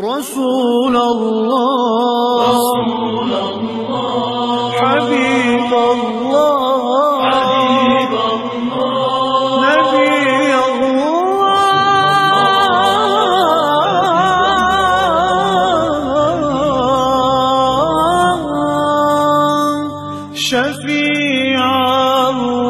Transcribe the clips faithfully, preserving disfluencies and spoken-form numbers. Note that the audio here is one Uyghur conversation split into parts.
رسول الله، حبيب الله، نبي الله، شفيع الله.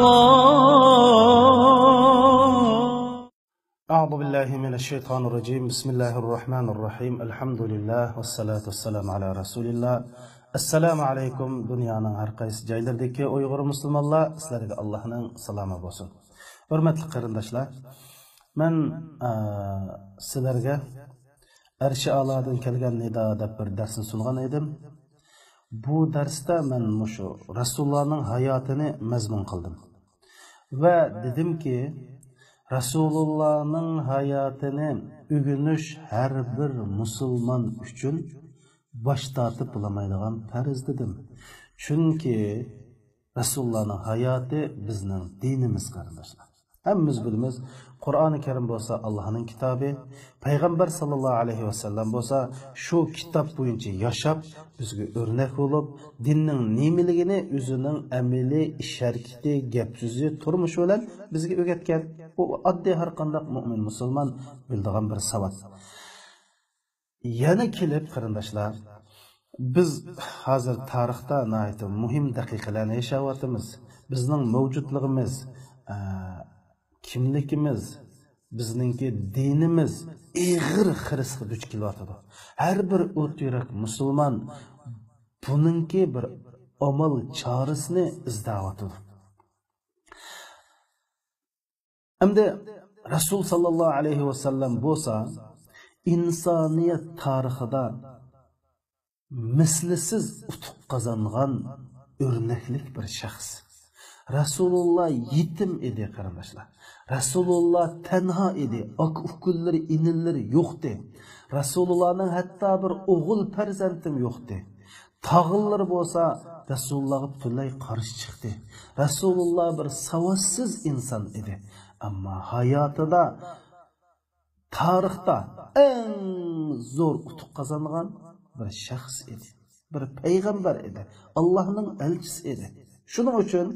أعوذ بالله من الشيطان الرجيم. بسم الله الرحمن الرحيم. الحمد لله والصلاة والسلام على رسول الله. ئەسسالامۇ ئەلەيكۇم، دۇنيانىڭ ھەر قايسى جايلىرىدىكى ئۇيغۇر مۇسۇلمانلار، سىلەرگە ئاللاھنىڭ سالامى بولسۇن. ھۆرمەتلىك قېرىنداشلار، مەن، ئە، سىلەرگە ئەرشى ئالادىن كەلگەن نىدا دەپ بىر دەرسنى سۇنغان ئىدىم. بۇ دەرستە مەن مۇشۇ رەسۇلۇللانىڭ ھاياتىنى مەزمۇن قىلدىم. ۋە دېدىمكى، رەسۇلۇللانىڭ ھاياتىنى ئۆگىنىش ھەر بىر مۇسۇلمان ئۈچۈن باش تارتىپ بولالمايدىغان پەرز دېدىم. چۈنكى رەسۇلۇللانىڭ ھاياتى بىزنىڭ دىنىمىز، قېرىنداشلار. ھەممىمىز بىلىمىز، قۇرئانى كەرىم بولسا ئاللاھنىڭ كىتابى، پەيغەمبەر ساللاللاھۇ ئەلەيھى ۋەسەللەم بولسا شۇ كىتاب بويىچە ياشاپ، بىزگە ئۆرنەك بولۇپ، دىننىڭ نېمىلىكىنى ئۆزىنىڭ ئەمىلى، ئىش ھەرىكىتى، گەپ سۆزى، تۇرمۇشى بىلەن بىزگە ئۆگەتكەن. بۇ ئاددىي ھەر قانداق مۆمىن مۇسۇلمان بىلىدىغان بىر ساۋات. يەنە كېلىپ، قېرىنداشلار، بىز ھازىر تارىختا ناھايىتى مۇھىم دەقىقىلەرنى ياشاۋاتىمىز. بىزنىڭ مەۋجۇتلۇقىمىز، ئە، كىملىكىمىز، بىزنىڭكى دىنىمىز ئېغىر خىرىسقا دۇچ كېلىۋاتىدۇ. ھەر بىر ئوت يۈرەك مۇسۇلمان بۇنىڭكى بىر ئامال چارىسىنى ئىزدەۋاتىدۇ. ئەمدى رەسۇل ساللاللاھۇ ئەلەيھى ۋەسەللەم بولسا ئىنسانىيەت تارىخىدا مىسلىسىز ئۇتۇق قازانغان ئۆرنەكلىك بىر شەخس. رەسۇلۇللا يېتىم ئىدى، قېرىنداشلار. رەسۇلۇللا تەنھا ئىدى. ئاكا-ئۇكىلىرى، ئىنىلىرى يوقتى. رەسۇلۇللانىڭ ھەتتا بىر ئوغۇل پەرزەنتىمۇ يوقتى. تاغىلىرى بولسا رەسۇلۇللاغا پۈتۈنلەي قارشى چىقتى. رەسۇلۇللا بىر ساۋاتسىز ئىنسان ئىدى. ئەمما ھاياتىدا تارىختا ئەڭ زور ئۇتۇق قازانغان بىر شەخس ئىدى. بىر پەيغەمبەر ئىدى. ئاللاھنىڭ ئەلچىسى ئىدى. شۇنىڭ ئۈچۈن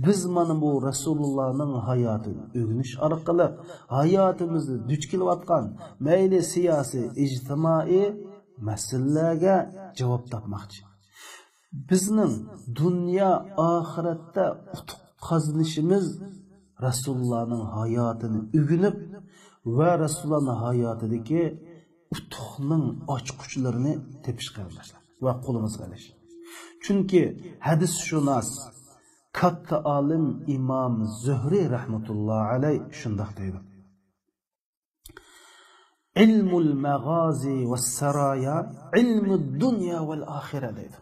بىز مانا بۇ رەسۇلۇللانىڭ ھاياتىنى ئۆگىنىش ئارقىلىق ھاياتىمىزدا دۇچ كېلىۋاتقان مەيلى سىياسىي، ئىجتىمائىي مەسىلىلەرگە جاۋاب تاپماقچى. بىزنىڭ دۇنيا ئاخىرەتتە ئۇتۇق قازىنىشىمىز رەسۇلۇللانىڭ ھاياتىنى ئۆگىنىپ ۋە رەسۇلۇللانىڭ ھاياتىدىكى ئۇتۇقنىڭ ئاچقۇچلىرىنى تېپىش، قېرىنداشلار، ۋە قولىمىزغا ئېلىش. چۈنكى ھەدىسشۇناس، كاتتا ئالىم ئىمام زۆھرى رەھمەتۇللا ئەلەي شۇنداق دەيدۇ. ئىلمۇل مەغازى ۋەسسارايا ئىلمۇد دۇنيا ۋەل ئاخىرە دەيدۇ.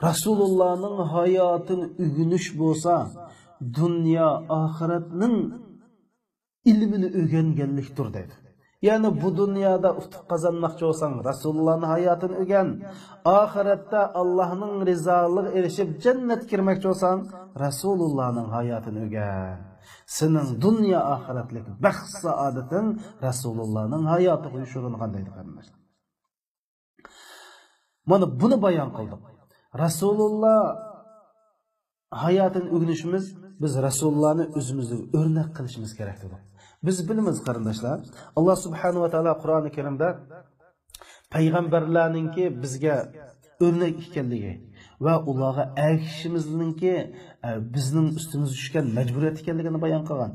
رەسۇلۇللانىڭ ھاياتىنى ئۆگىنىش بولسا دۇنيا ئاخىرەتنىڭ ئىلمىنى ئۆگەنگەنلىكتۇر دەيدۇ. يەنى بۇ دۇنيادا ئۇتۇق قازانماقچى بولساڭ رەسۇلۇللانىڭ ھاياتىنى ئۆگەن. ئاخىرەتتە ئاللاھنىڭ رىزالىقىغا ئېرىشىپ جەننەتكە كىرمەكچى بولساڭ رەسۇلۇللانىڭ ھاياتىنى ئۆگەن. سېنىڭ دۇنيا ئاخىرەتلىك بەخت سائادىتىڭ رەسۇلۇللانىڭ ھاياتىغا يوشۇرۇنغان دەيدۇ، قېرىنداشلار. مانا بۇنى بايان قىلدۇق. رەسۇلۇللا ھاياتىنى ئۆگىنىشىمىز، بىز رەسۇلۇللانى ئۆزىمىزگە ئۆرنەك قىلىشىمىز كېرەك دېدۇق. بىز بىلىمىز، قېرىنداشلار، ئاللا سۇبھانەھۇ ۋە تائالا قۇرئانى كەرىمدە پەيغەمبەرلەرنىڭكى بىزگە ئۆرنەك ئىكەنلىكى ۋە ئۇلارغا ئەگىشىشىمىزنىڭكى، ئە، بىزنىڭ ئۈستىمىزگە چۈشكەن مەجبۇرىيەت ئىكەنلىكىنى بايان قىلغان.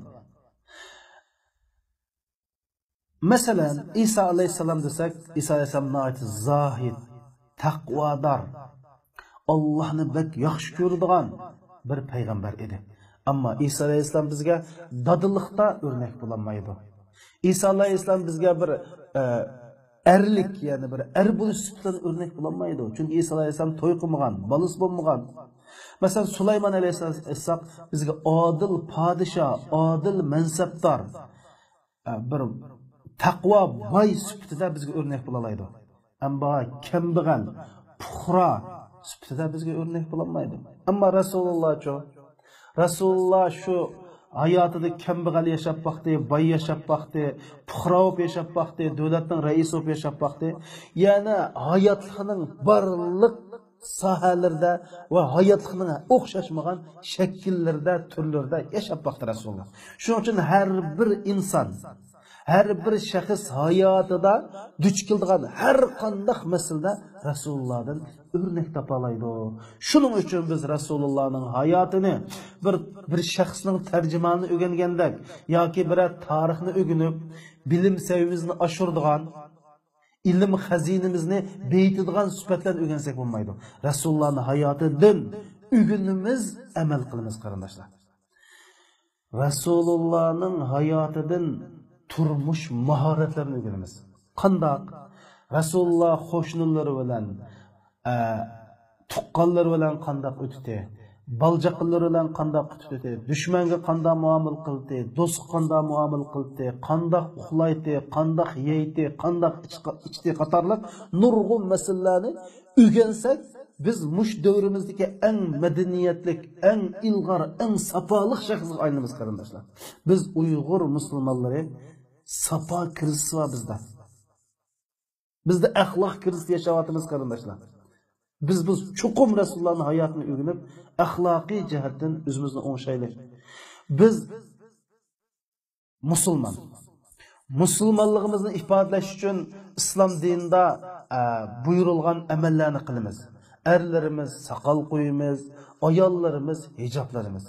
مەسىلەن، ئىسا ئەلەيھىسسالام دېسەك، ئىسا ئەلەيھىسسالام ناھايىتى زاھىد، تەقۋادار، ئاللاھنى بەك ياخشى كۆرىدىغان بىر پەيغەمبەر ئىدى. ئەمما ئىسا ئەلەيھىسسالام بىزگە دادىلىقتا ئۆرنەك بولالمايدۇ. ئىسا ئەلەيھىسسالام بىزگە بىر، ئە، ئەرلىك، يەنى بىر ئەر بولۇش سۈپىتىدىن ئۆرنەك بولالمايدۇ. چۈنكى ئىسا ئەلەيھىسسالام توي قىلمىغان، بالىسى بولمىغان. مەسىلەن، سۇلايمان ئەلەيھىسسالام ئېيتساق، بىزگە ئادىل پادىشاھ، ئادىل مەنسەپدار، بىر تەقۋا باي سۈپىتىدە بىزگە ئۆرنەك بولالايدۇ. ئەمما كەمبەغەل، پۇقرا سۈپىتىدە بىزگە ئۆرنەك بولالمايدۇ. ئەمما رەسۇلۇللاچۇ؟ رەسۇلۇللا شۇ ھاياتىدا كەمبەغەل ياشاپ باقتى، باي ياشاپ باقتى، پۇقرا بولۇپ ياشاپ باقتى، دۆلەتنىڭ رەئىسى بولۇپ ياشاپ باقتى. يەنى ھاياتلىقنىڭ بارلىق ساھەلىرىدە ۋە ھاياتلىقنىڭ ئوخشاشمىغان شەكىللىرىدە، تۈرلىرىدە ياشاپ باقتى رەسۇلۇللا. شۇنىڭ ئۈچۈن ھەر بىر ئىنسان، ھەر بىر شەخس ھاياتىدا دۇچ كېلىدىغان ھەر قانداق مەسىلىدە رەسۇلۇللادىن ئۆرنەك تاپالايدۇ. شۇنىڭ ئۈچۈن بىز رەسۇلۇللانىڭ ھاياتىنى بىر، بىر شەخسنىڭ تەرجىمانىنى ئۆگەنگەندەك ياكى بىرەر تارىخنى ئۆگىنىپ، بىلىم سەۋىيىمىزنى ئاشۇرىدىغان، ئىلىم خەزىنىمىزنى بېيىتىدىغان سۈپەت بىلەن ئۆگەنسەك بولمايدۇ. رەسۇلۇللانىڭ ھاياتىدىن ئۆگىنىمىز، ئەمەل قىلىمىز، قېرىنداشلار. رەسۇلۇللانىڭ ھاياتىدىن تۇرمۇش ماھارەتلىرىنى ئۆگىنىمىز. قانداق؟ رەسۇلۇللا قوشنىلىرى بىلەن، ئە، تۇغقانلىرى بىلەن قانداق ئۆتتى؟ بالىچاقىلىرى بىلەن قانداق ئۆتتى؟ دۈشمەنگە قانداق مۇئامىلە قىلدى؟ دوستقا قانداق مۇئامىلە قىلدى؟ قانداق ئۇخلايتتى؟ قانداق يەيتتى؟ قانداق ئىچ-، ئىچتى؟ قاتارلىق نۇرغۇن مەسىلىلەرنى ئۆگەنسەك، بىز مۇشۇ دەۋرىمىزدىكى ئەڭ مەدەنىيەتلىك، ئەڭ ئىلغار، ئەڭ ساپالىق شەخسكە ئايلىنىمىز، قېرىنداشلار. بىز ئۇيغۇر مۇسۇلمانلىرى ساپا كىرىزىسى بار بىزدە. بىزدە ئەخلاق كىرىزىسى ياشاۋاتىمىز، قېرىنداشلار. بىز، بىز چوقۇم رەسۇلۇللانىڭ ھاياتىنى ئۆگىنىپ، ئەخلاقىي جەھەتتىن ئۆزىمىزنى ئوڭشايلى. بىز مۇسۇلمان. مۇسۇلمانلىقىمىزنى ئىپادىلەش ئۈچۈن ئىسلام دىنىدا، ئە، بۇيرۇلغان ئەمەللەرنى قىلىمىز. ئەرلىرىمىز ساقال قويىمىز، ئاياللىرىمىز ھىجابلىنىمىز.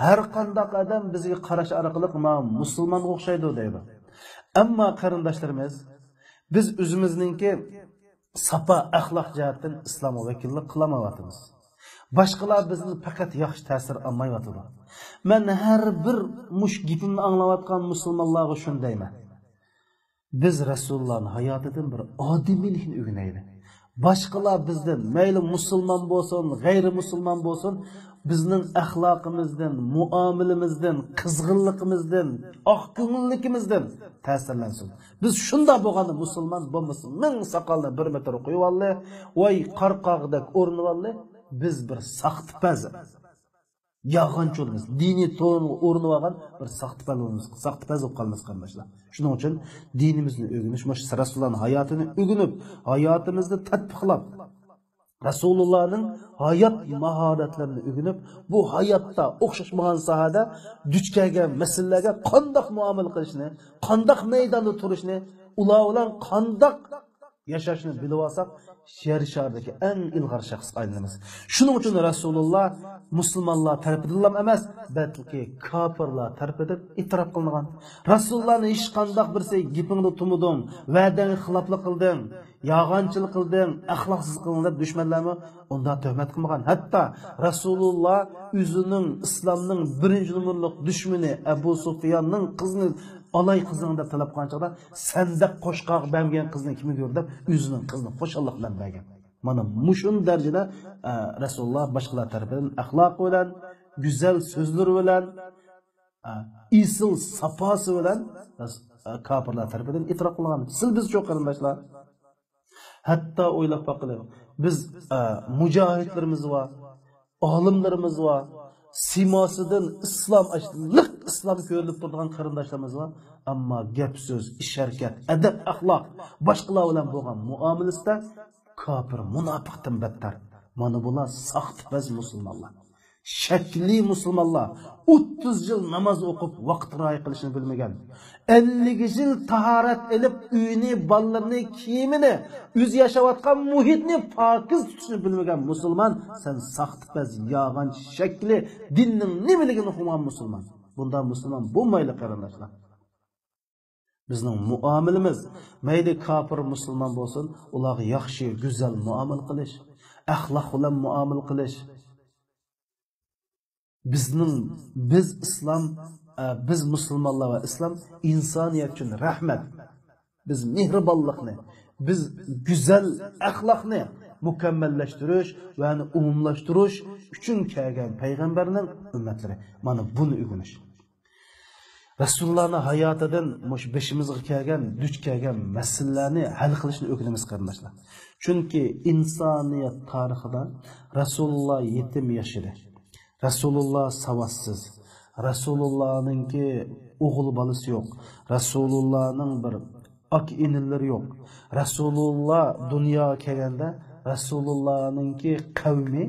ھەر قانداق ئادەم بىزگە قاراش ئارقىلىق، «مانا مۇسۇلمانغا ئوخشايدۇ» دەيدۇ. ئەمما قېرىنداشلىرىمىز، بىز ئۆزىمىزنىڭكى ساپا ئەخلاق جەھەتتىن ئىسلامغا ۋەكىللىك قىلالمايۋاتىمىز. باشقىلار بىزدىن پەقەت ياخشى تەسىر ئالمايۋاتىدۇ. مەن ھەر بىر مۇشۇ گېپىمنى ئاڭلاۋاتقان مۇسۇلمانلارغا شۇنى دەيمەن. بىز رەسۇلۇللانىڭ ھاياتىدىن بىر ئادىمىيلىكنى ئۆگىنەيلى. باشقىلار بىزدىن، مەيلى مۇسۇلمان بولسۇن، غەيرىي مۇسۇلمان بولسۇن، بىزنىڭ ئەخلاقىمىزدىن، مۇئامىلىمىزدىن، قىزغىنلىقىمىزدىن، ئاق كۆڭۈللۈكىمىزدىن تەسىرلەنسۇن. بىز شۇنداق بولغاندا مۇسۇلمان بولمىسا، مىڭ ساقالنى بىر مېتىر قويۇۋاللى، ۋاي قارقاغدەك ئورىنىۋاللى، بىز بىر ساختىپەز، يالغانچى بولىمىز. دىنىي تونغا ئورىنىۋالغان بىر ساختىپەز بولىمىز، ساختىپەز بولۇپ قالىمىز، قېرىنداشلار. شۇنىڭ ئۈچۈن دىنىمىزنى ئۆگىنىش، مۇشۇ رەسۇلۇللانىڭ ھاياتىنى ئۆگىنىپ، ھاياتىمىزدا تەتبىقلاپ، رەسۇلۇللانىڭ ھايات ماھارەتلىرىنى ئۆگىنىپ، بۇ ھاياتتا ئوخشاشمىغان ساھەدە دۇچ كەلگەن مەسىلىلەرگە قانداق مۇئامىلە قىلىشنى، قانداق مەيداندا تۇرۇشنى، ئۇلار بىلەن قانداق ياشاشنى بىلىۋالساق، يەر شارىدىكى ئەڭ ئىلغار شەخسكە ئايلىنىمىز. شۇنىڭ ئۈچۈن رەسۇلۇللا مۇسۇلمانلار تەرىپىدىنلا ئەمەس، بەلكى كاپىرلار تەرىپىدىن ئېتىراپ قىلىنغان. رەسۇلۇللانى ھېچقانداق بىرسى «گېپىڭنى تۇمىدىڭ، ۋەدەڭگە خىلاپلىق قىلدىڭ، يالغانچىلىق قىلدىڭ، ئەخلاقسىزلىق قىلدىڭ» دەپ دۈشمەنلەرمۇ ئۇنداق تۆھمەت قىلمىغان. ھەتتا رەسۇلۇللا ئۆزىنىڭ، ئىسلامنىڭ بىرىنچى نومۇرلۇق دۈشمىنى ئەبۇ سۇفياننىڭ قىزىنى ئالاي قىزىڭ دەپ تەلەپ قىلغان چاغدا، سەندەك قوشقاغا بەرمىگەن قىزنى كىمگە بېرىدۇ دەپ، ئۆزىنىڭ قىزىنى خۇشاللىق بىلەن بەرگەن. مانا مۇشۇنداق دەرىجىدە، ئە، رەسۇلۇللا باشقىلار تەرىپىدىن ئەخلاقى بىلەن، گۈزەل سۆزلىرى بىلەن، ئە، ئېسىل ساپاسى بىلەن، ئە، كاپىرلار تەرىپىدىن ئېتىراپ قىلغان. سىل بىزچۇ، قېرىنداشلار؟ ھەتتا ئويلاپ باققىلى، بىز، ئە، مۇجاھىدلىرىمىز بار، ئالىملىرىمىز بار، سىيماسىدىن ئىسلام، لىق ئىسلام كۆرۈلۈپ تۇرىدىغان قېرىنداشلىرىمىز بار. ئەمما گەپ سۆز، ئىش ھەرىكەت، ئەدەپ ئەخلاق، باشقىلار بىلەن بولغان مۇئامىلىسىدە كاپىر، مۇناپىقتىن بەتتەر. مانا بۇلار ساختىپەز مۇسۇلمانلار. شەكلىي مۇسۇلمانلار، ئوتتۇز يىل ناماز ئوقۇپ، ۋاقىت رىئايە قىلىشنى بىلمىگەن، ئەللىك يىل تاھارەت ئېلىپ، ئۆيىنى، بالىلىرىنى، كىيىمىنى، ئۆزى ياشاۋاتقان مۇھىتنى پاكىز تۇتۇشنى بىلمىگەن مۇسۇلمان، سەن ساختىپەز، يالغانچى، شەكلى، دىننىڭ نېمىلىكىنى ئۇقمىغان مۇسۇلمان. بۇنداق مۇسۇلمان بولمايلى، قېرىنداشلار. بىزنىڭ مۇئامىلىمىز، مەيلى كاپىر، مۇسۇلمان بولسۇن، ئۇلارغا ياخشى، گۈزەل مۇئامىلە قىلىش، ئەخلاق بىلەن مۇئامىلە قىلىش. بىزنىڭ، بىز ئىسلام، ئە، بىز مۇسۇلمانلار ۋە ئىسلام ئىنسانىيەت ئۈچۈن رەھمەت. بىز مېھرىبانلىقنى، بىز گۈزەل ئەخلاقنى مۇكەممەللەشتۈرۈش ۋە ئۇنى ئومۇملاشتۇرۇش ئۈچۈن كەلگەن پەيغەمبەرنىڭ ئۈممەتلىرى. مانا بۇنى ئۆگىنىش. رەسۇلۇللانىڭ ھاياتىدىن مۇشۇ بېشىمىزغا كەلگەن، دۇچ كەلگەن مەسىلىلەرنى ھەل قىلىشنى ئۆگىنىمىز، قېرىنداشلار. چۈنكى ئىنسانىيەت تارىخىدا رەسۇلۇللا يېتىم ياش ئىدى. رەسۇلۇللا ساۋاتسىز. رەسۇلۇللانىڭكى ئوغۇل بالىسى يوق. رەسۇلۇللانىڭ بىر ئاكا ئىنىلىرى يوق. رەسۇلۇللا دۇنياغا كەلگەندە رەسۇلۇللانىڭكى قەۋمى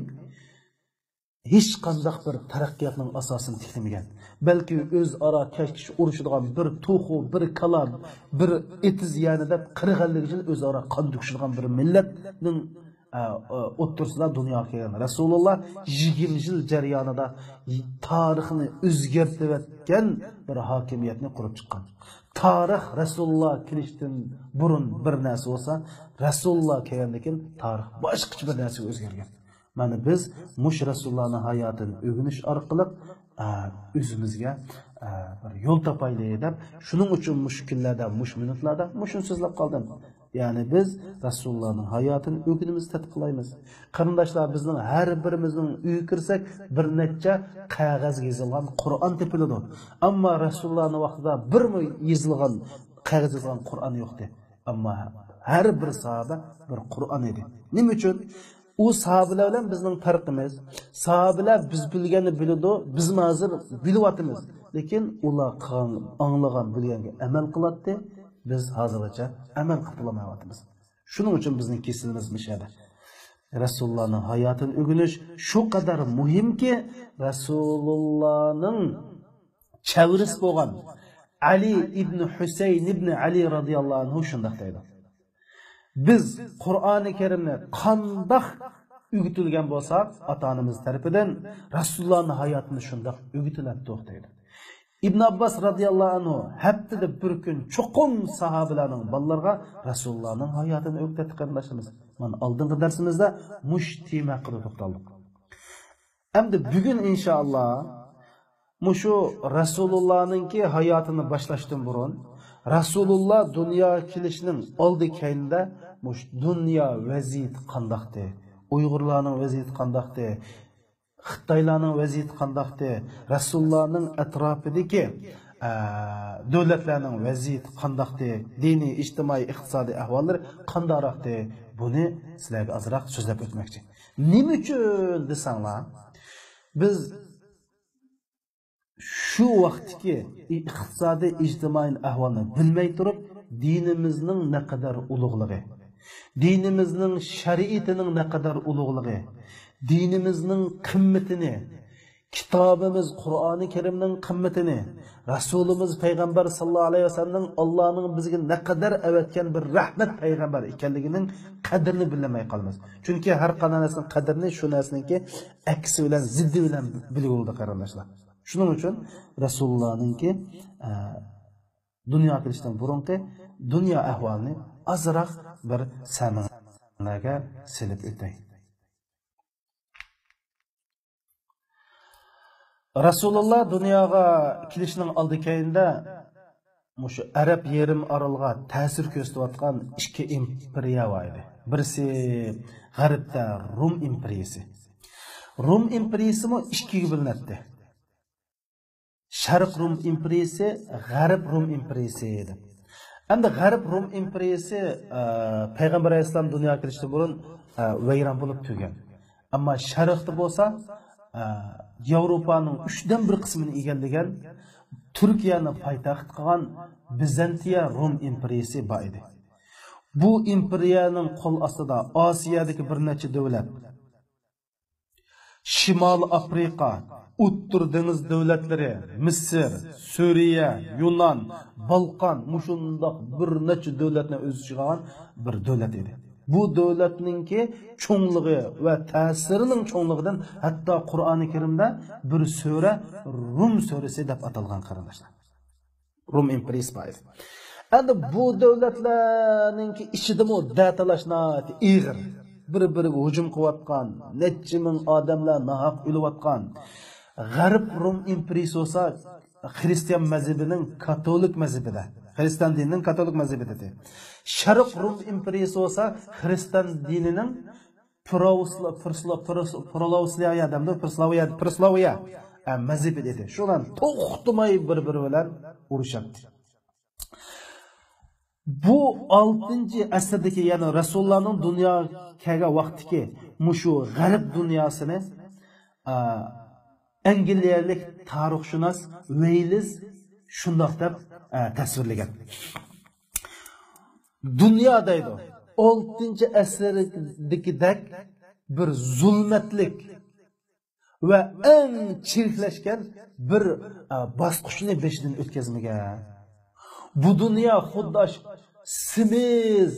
ھېچقانداق بىر تەرەققىياتنىڭ ئاساسىنى تىكلىمىگەن. بەلكى ئۆزئارا كەچكىچە ئۇرۇشىدىغان بىر توخۇ، بىر كالا، بىر ئېتىز يەنى دەپ قىرىق ئەللىك يىل ئۆزئارا قان تۆكۈشىدىغان بىر مىللەتنىڭ، ئە، ئە، ئوتتۇرىسىدا دۇنياغا كەلگەن. رەسۇلۇللا يىگىرمە يىل جەريانىدا تارىخنى ئۆزگەرتىۋەتكەن بىر ھاكىمىيەتنى قۇرۇپ چىققان. تارىخ رەسۇلۇللا كېلىشتىن بۇرۇن بىر نەرسە بولسا، رەسۇلۇللا كەلگەندىن كېيىن تارىخ باشقىچە بىر نەرسىگە ئۆزگەرگەن. مانا بىز مۇشۇ رەسۇلۇللانىڭ ھاياتىدىن ئۆگىنىش ئارقىلىق، ئە، ئۆزىمىزگە، ئە، بىر يول تاپايلى دەپ، شۇنىڭ ئۈچۈن مۇشۇ كۈنلەردە، مۇشۇ مىنۇتلاردا مۇشۇنى سۆزلەپ قالدىم. يەنى بىز رەسۇلۇللانىڭ ھاياتىنى ئۆگىنىمىز، تەتقىق قىلايمىز. قېرىنداشلار، بىزنىڭ ھەر بىرىمىزنىڭ ئۆيىگە كىرسەك، بىر نەچچە قەغەزگە يېزىلغان قۇرئان تېپىلىدۇ. ئەمما رەسۇلۇللانىڭ ۋاقتىدا بىرمۇ يېزىلغان، قەغەز يېزىلغان قۇرئان يوقتى. ئەمما ھەر بىر ساھابە بىر قۇرئان ئىدى. نېمە ئۈچۈن؟ ئۇ ساھابىلەر بىلەن بىزنىڭ پەرقىمىز، ساھابىلەر بىز بىلگەننى بىلىدۇ، بىزمۇ ھازىر بىلىۋاتىمىز. لېكىن ئۇلار قىلغان، ئاڭلىغان، بىلگەنگە ئەمەل قىلاتتى، بىز ھازىرغىچە ئەمەل قىلىپ بولالمايۋاتىمىز. شۇنىڭ ئۈچۈن بىزنىڭ كېسىلىمىز مۇشۇ يەردە. رەسۇلۇللانىڭ ھاياتىنى ئۆگىنىش شۇ قەدەر مۇھىمكى، رەسۇلۇللانىڭ چەۋرىسى بولغان ئەلى ئىبنى ھۈسەيىن ئىبنى ئەلى رازىياللاھۇ ئەنھۇ شۇنداق دەيدۇ. بىز قۇرئانى كەرىمنى قانداق ئۆگىتىلگەن بولساق، ئاتا-ئانىمىز تەرىپىدىن رەسۇلۇللانىڭ ھاياتىنى شۇنداق ئۆگىتىلەتتۇق دەيدۇ. ئىبن ئابباس رازىياللاھۇ ئەنھۇ ھەپتىدە بىر كۈن چوقۇم ساھابىلەرنىڭ بالىلىرىغا رەسۇلۇللانىڭ ھاياتىنى ئۆگىتەتتى قېرىنداشلىرىمىز. مانا ئالدىنقى دەرسىمىزدە مۇشۇ تېما ھەققىدە توختالدۇق. ئەمدى بۈگۈن ئىنشائاللا مۇشۇ رەسۇلۇللانىڭكى ھاياتىنى باشلاشتىن بۇرۇن، رەسۇلۇللا دۇنياغا كېلىشنىڭ ئالدى كەينىدە مۇشۇ دۇنيا ۋەزىيىتى قانداقتى؟ ئۇيغۇرلارنىڭ ۋەزىيىتى قانداقتى؟ خىتايلارنىڭ ۋەزىيىتى قانداقتى؟ رەسۇلۇللانىڭ ئەتراپىدىكى، ئە، دۆلەتلەرنىڭ ۋەزىيىتى قانداقتى؟ دىنىي، ئىجتىمائىي، ئىقتىسادىي ئەھۋاللىرى قانداقراقتى؟ بۇنى سىلەرگە ئازراق سۆزلەپ ئۆتمەكچى. نېمە ئۈچۈن دېسەڭلار، بىز شۇ ۋاقىتتىكى ئىقتىسادىي، ئىجتىمائىي ئەھۋالنى بىلمەي تۇرۇپ، دىنىمىزنىڭ نەقەدەر ئۇلۇغلۇقى، دىنىمىزنىڭ شەرىئىتىنىڭ نەقەدەر ئۇلۇغلۇقى، دىنىمىزنىڭ قىممىتىنى، كىتابىمىز قۇرئانى كەرىمنىڭ قىممىتىنى، رەسۇلىمىز پەيغەمبەر ساللاللاھۇ ئەلەيھى ۋەسەللەمنىڭ ئاللانىڭ بىزگە نەقەدەر ئەۋەتكەن بىر رەھمەت پەيغەمبەر ئىكەنلىكىنىڭ قەدرىنى بىلمەي قالىمىز. چۈنكى ھەر قانداق نەرسىنىڭ قەدرىنى شۇ نەرسىنىڭكى ئەكسى بىلەن، زىددى بىلەن بىلگىلى بولىدۇ، قېرىنداشلار. شۇنىڭ ئۈچۈن رەسۇلۇللانىڭكى، ئە، دۇنياغا كېلىشتىن بۇرۇنقى دۇنيا ئەھۋالىنى ئازراق بىر سەمىڭلارگە سېلىپ ئۆتەي. رەسۇلۇللا دۇنياغا كېلىشنىڭ ئالدى كەينىدە مۇشۇ ئەرەب يېرىم ئارىلىغا تەسىر كۆرسىتىۋاتقان ئىككى ئىمپېرىيە بار ئىدى. بىرسى غەربتە روم ئىمپېرىيىسى. روم ئىمپېرىيىسىمۇ ئىككىگە بۆلۈنەتتى. شەرق روم ئىمپېرىيىسى، غەرب روم ئىمپېرىيىسى دەپ. ئەمدى غەرب روم ئىمپېرىيىسى، ئە، پەيغەمبەر ئەلەيھىسسالام دۇنياغا كېلىشتىن بۇرۇن، ئە، ۋەيران بولۇپ تۈگىگەن. ئەمما شەرقتە بولسا، ئە، ياۋروپانىڭ ئۈچتىن بىر قىسمىنى ئىگىلىگەن، تۈركىيەنى پايتەخت قىلغان بىزەنتىيە روم ئىمپېرىيىسى بار ئىدى. بۇ ئىمپېرىيەنىڭ قول ئاستىدا ئاسىيادىكى بىر نەچچە دۆلەت، شىمالىي ئافرىقا، ئوتتۇرا دېڭىز دۆلەتلىرى، مىسىر، سۈرىيە، يۇنان، بالقان، مۇشۇنداق بىر نەچچە دۆلەتنى ئۆز ئىچىگە ئالغان بىر دۆلەت ئىدى. بۇ دۆلەتنىڭكى چوڭلۇقى ۋە تەسىرىنىڭ چوڭلۇقىدىن ھەتتا قۇرئانى كەرىمدە بىر سۈرە روم سۈرىسى دەپ ئاتالغان، قېرىنداشلار. روم ئىمپېرىيىسى بار ئىدى. ئەمدى بۇ دۆلەتلەرنىڭكى ئىچىدىمۇ دەتالاش ناھايىتى ئېغىر. بىر-بىرىگە ھۇجۇم قىلىۋاتقان، نەچچە مىڭ ئادەملەر ناھەق ئۆلۈۋاتقان. غەرب روم ئىمپېرىيىسى بولسا خرىستىيان مەزھىپىنىڭ كاتولىك مەزھىپىدە، خرىستىيان دىنىنىڭ كاتولىك مەزھىپىدە. شەرق روم ئىمپېرىيىسى بولسا خرىستىيان دىنىنىڭ پروسلا-، پروسلا-، پروس-، پروسلاۋىيە دەمدۇ، پروسلاۋىيە، پروسلاۋىيە، ئە، مەزھىپى ئىدى. شۇلار توختىماي بىر-بىرى بىلەن ئۇرۇشاتتى. بۇ ئالتىنچى ئەسىردىكى، يەنى رەسۇلۇللانىڭ دۇنياغا كەلگەن ۋاقتىدىكى مۇشۇ غەرب دۇنياسىنى، ئە، ئەنگلىيەلىك تارىخشۇناس ۋېيلىز شۇنداق دەپ، ئە، تەسۋىرلىگەن. دۇنيا دەيدۇ، ئالتىنچى ئەسىردىكىدەك بىر زۇلمەتلىك ۋە ئەڭ چىرىكلەشكەن بىر، ئە، باسقۇچنى بېشىدىن ئۆتكۈزمىگەن. بۇ دۇنيا خۇددى ئاشۇ سېمىز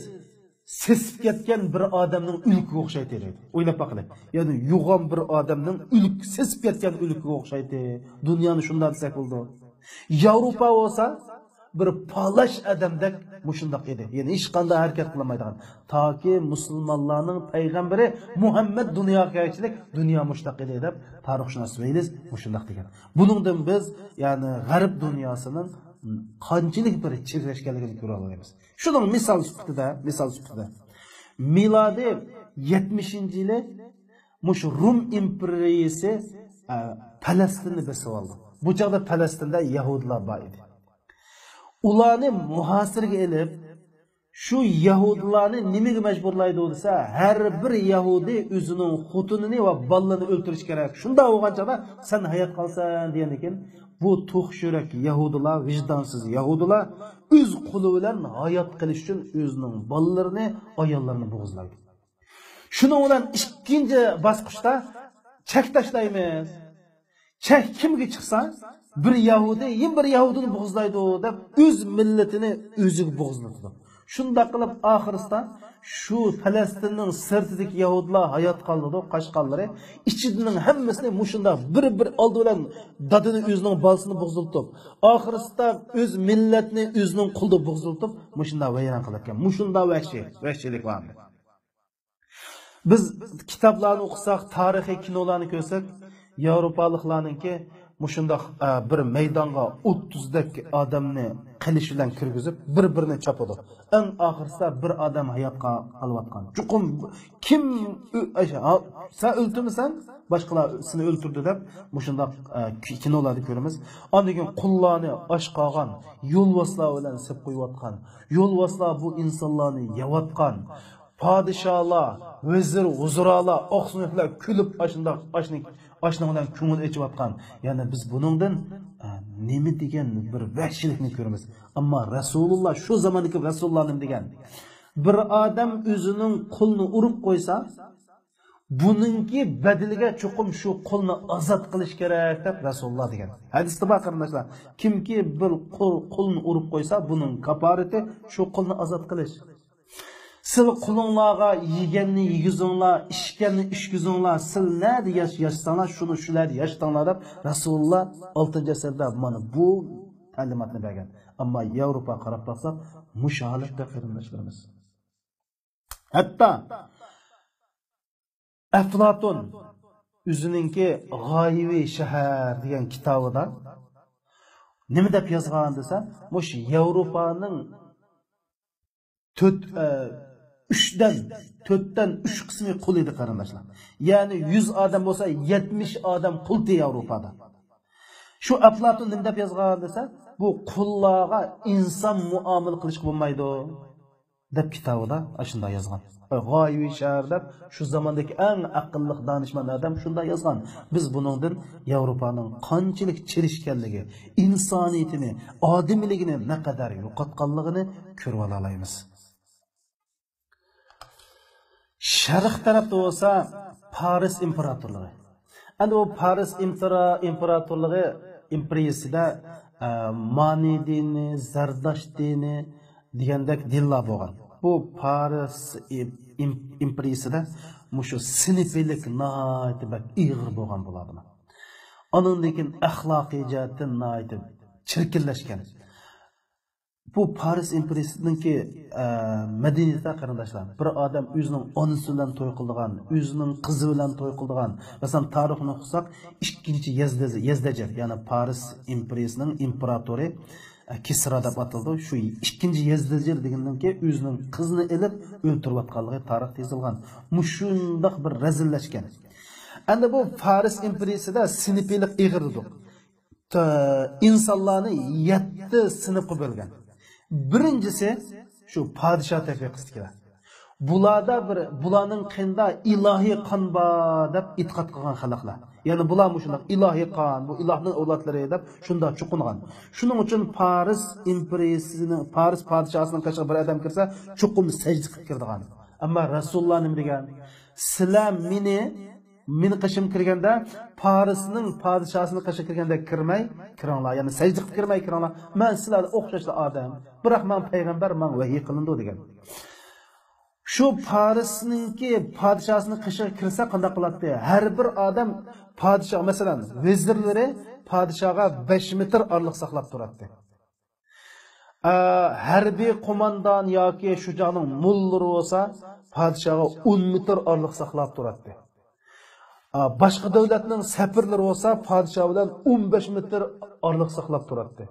سېسىپ كەتكەن بىر ئادەمنىڭ ئۆلۈكىگە ئوخشايتتى دەيدۇ. ئويلاپ باقىلى. يەنى يوغان بىر ئادەمنىڭ ئۆلۈك، سېسىپ كەتكەن ئۆلۈكىگە ئوخشايتتى. دۇنيانى شۇنداق دېسەك بولىدۇ. ياۋروپا بولسا بىر پالاش ئادەمدەك مۇشۇنداق ئىدى. يەنى ھېچقانداق ھەرىكەت قىلالمايدىغان. تاكى مۇسۇلمانلارنىڭ پەيغەمبىرى مۇھەممەد دۇنياغا كەلگۈچىلىك دۇنيا مۇشۇنداق ئىدى دەپ تارىخشۇناس ۋېيلىز مۇشۇنداق دېگەن. بۇنىڭدىن بىز، يەنى غەرب دۇنياسىنىڭ قانچىلىك بىر چىرىكلەشكەنلىكىنى كۆرۈۋالىمىز. شۇنىڭ مىسال سۈپىتىدە، مىسال سۈپىتىدە، مىلادىي يەتمىشىنچى يىلى مۇشۇ رۇم ئىمپېرىيىسى، ئە، پەلەستىننى بېسىۋالدى. بۇ چاغدا پەلەستىندە يەھۇدىيلار بار ئىدى. ئۇلارنى مۇھاسىرىگە ئېلىپ، شۇ يەھۇدىيلارنى نېمىگە مەجبۇرلايدۇ دېسە، ھەر بىر يەھۇدىي ئۆزىنىڭ خوتۇنىنى ۋە بالىلىرىنى ئۆلتۈرۈشى كېرەك. شۇنداق بولغان چاغدا سەن ھايات قالىسەن دېگەندىن كېيىن، بۇ توق يۈرەك يەھۇدىيلار، ۋىجدانسىز يەھۇدىيلار ئۆز قولى بىلەن ھايات قېلىش ئۈچۈن ئۆزىنىڭ بالىلىرىنى، ئاياللىرىنى بوغۇزلايدۇ. شۇنىڭ بىلەن ئىككىنچى باسقۇچتا چەك تاشلايمىز. چەك كىمگە چىقسا، بىر يەھۇدىي يەنە بىر يەھۇدىينى بوغۇزلايدۇ دەپ، ئۆز مىللىتىنى ئۆزىگە بوغۇزلىتىدۇ. شۇنداق قىلىپ، ئاخىرسىدا شۇ پەلەستىننىڭ سىرتىدىكى يەھۇدىيلار ھايات قالىدۇ، قاچقانلىرى ئىچىدىنىڭ ھەممىسىنى مۇشۇنداق بىر-بىر ئالدى بىلەن دادىنى، ئۆزىنىڭ بالىسىنى بوغۇزلىتىپ، ئاخىرسىدا ئۆز مىللەتنى ئۆزىنىڭ قولىدا بوغۇزلىتىپ، مۇشۇنداق ۋەيران قىلىدىكەن. مۇشۇنداق ۋەھشىي، ۋەھشىيلىك بار. بىز كىتابلارنى ئوقۇساق، تارىخىي كىنولارنى كۆرسەك، ياۋروپالىقلارنىڭكى مۇشۇنداق، ئە، بىر مەيدانغا ئوتتۇزدەك ئادەمنى قىلىچ بىلەن كىرگۈزۈپ، بىر-بىرىنى چاپىدۇ. ئەڭ ئاخىرسىدا بىر ئادەم ھايات قا-، قالىۋاتقان. چوقۇم كىم ئۆ-، ئەش-، ھا، سەن ئۆلتۈرمىسەڭ، باشقىلار سېنى ئۆلتۈردى دەپ، مۇشۇنداق، ئە، كى-، كىنولاردا كۆرىمىز. ئاندىن كېيىن قۇللارنى ئاچ قالغان، يولۋاسلار بىلەن سېپ قويۇۋاتقان، يولۋاسلار بۇ ئىنسانلارنى يەۋاتقان، پادىشاھلار، ۋەزىر، ۋۇزۇرالار، ئاقسۆڭەكلەر كۈلۈپ ئاشۇنداق ئاشنى، ئاشنىڭ بىلەن كۆڭۈل ئېچىۋاتقان. يەنى بىز بۇنىڭدىن، ئە، نېمە دېگەن بىر ۋەھشىيلىكنى كۆرىمىز. ئەمما رەسۇلۇللا، شۇ زاماندىكى رەسۇلۇللا نېمە دېگەن؟ بىر ئادەم ئۆزىنىڭ قولىنى ئۇرۇپ قويسا، بۇنىڭكى بەدىلىگە چوقۇم شۇ قولنى ئازاد قىلىش كېرەك دەپ رەسۇلۇللا دېگەن. ھەدىستە بار، قېرىنداشلار. كىمكى بىر قول، قولنى ئۇرۇپ قويسا، بۇنىڭ كاپارىتى شۇ قولنى ئازاد قىلىش. سىل قۇلۇڭلارغا يېگەننى يېگۈزۈڭلار، ئىچكەننى ئىچكۈزۈڭلار، سىل نەدە ياش-، ياشىساڭلار، شۇنى شۇلەردە ياشىتىڭلار دەپ رەسۇلۇللا ئالتىنچى ئەسىردە مانا بۇ تەلىماتنى بەرگەن. ئەمما ياۋروپاغا قاراپ باقساق، مۇشۇ ھالەتتە قېرىنداشلىرىمىز. ھەتتا ئەفلاتون ئۆزىنىڭكى غايىۋى شەھەر دېگەن كىتابىدا نېمە دەپ يازغان دېسە، مۇشۇ ياۋروپانىڭ تۆت، ئە، ئۈچتىن، تۆتتىن ئۈچ قىسمى قۇل ئىدى، قېرىنداشلار. يەنى يۈز ئادەم بولسا، يەتمىش ئادەم قۇل ئىدى ياۋروپادا. شۇ ئەپلاتون نېمە دەپ يازغان دېسە، بۇ قۇللارغا ئىنسان مۇئامىلە قىلىشقا بولمايدۇ دەپ كىتابىدا ئاشۇنداق يازغان. غايىۋى شەھەر دەپ شۇ زاماندىكى ئەڭ ئەقىللىق دانىشمەن ئادەم شۇنداق يازغان. بىز بۇنىڭدىن ياۋروپانىڭ قانچىلىك چىرىشكەنلىكى، ئىنسانىيىتىنى، ئادىمىيلىكىنى نەقەدەر يوقاتقانلىقىنى كۆرۈۋالالايمىز. شەرق تەرەپتە بولسا پارس ئىمپېراتورلۇقى. ئەمدى بۇ پارس ئىمپېرا-، ئىمپېراتورلۇقى ئىمپېرىيىسىدە، ئە، مانى دىنى، زەرداشت دىنى دېگەندەك دىنلار بولغان. بۇ پارس ئىم-، ئىم-، ئىمپېرىيىسىدە مۇشۇ سىنىپىيلىك ناھايىتى بەك ئېغىر بولغان بۇلاردا. ئانىڭدىن كېيىن ئەخلاقىي جەھەتتىن ناھايىتى چىركىنلەشكەن. بۇ پارس ئىمپېرىيىسىنىڭكى، ئە، مەدەنىيىتى، قېرىنداشلار. بىر ئادەم ئۆزىنىڭ ئانىسى بىلەن توي قىلىدىغان، ئۆزىنىڭ قىزى بىلەن توي قىلىدىغان. مەسىلەن، تارىخنى ئوقۇساق، ئىككىنچى يەزدە-، يەزدەجىر، يەنى پارس ئىمپېرىيىسىنىڭ ئىمپېراتورى، ئە، كىسرا دەپ ئاتىلىدۇ. شۇ ئىككىنچى يەزدەجىر دېگەندىن كېيىن ئۆزىنىڭ قىزىنى ئېلىپ ئۆلتۈرۈۋاتقانلىقى تارىختا يېزىلغان. مۇشۇنداق بىر رەزىللەشكەن. ئەمدى بۇ پارس ئىمپېرىيىسىدە سىنىپىيلىق ئېغىر دېدۇق. ئىنسانلارنى يەتتە سىنىپقا بۆلگەن. بىرىنچىسى شۇ پادىشاھ تەبىقىسىدىكىلەر. بۇلاردا بىر، بۇلارنىڭ قېنىدا ئىلاھىي قان بار دەپ ئېتىقاد قىلغان خەلقلەر. يەنى بۇلار مۇشۇنداق ئىلاھىي قان، بۇ ئىلاھنىڭ ئەۋلادلىرى دەپ شۇنداق چوقۇنغان. شۇنىڭ ئۈچۈن پارس ئىمپېرىيىسىنىڭ، پارس پادىشاھىنىڭ قېشىغا بىر ئادەم كىرسە، چوقۇم سەجدە قىلىپ كىرىدىغان. ئەمما رەسۇلۇللا نېمە دېگەن؟ سىلەر مېنى، مېنىڭ قېشىمغا كىرگەندە، پارسنىڭ پادىشاھىنىڭ قېشىغا كىرگەندەك كىرمەي كىرىڭلار، يەنى سەجدە قىلىپ كىرمەي كىرىڭلار. مەن سىلەرگە ئوخشاشلا ئادەم، بىراق ماڭا پەيغەمبەر، ماڭا ۋەھىي قىلىنىدۇ دېگەن. شۇ پارسنىڭكى پادىشاھىنىڭ قېشىغا كىرسە قانداق قىلاتتى؟ ھەر بىر ئادەم پادىشاھ، مەسىلەن، ۋەزىرلىرى پادىشاھقا بەش مېتىر ئارىلىق ساقلاپ تۇراتتى. ئە، ھەربىي قوماندان ياكى شۇجاڭنىڭ موللىلىرى بولسا پادىشاھقا ئون مېتىر ئارىلىق ساقلاپ تۇراتتى. ئا، باشقا دۆلەتنىڭ سەپىرلىرى بولسا پادىشاھ بىلەن ئون بەش مېتىر ئارىلىق ساقلاپ تۇراتتى.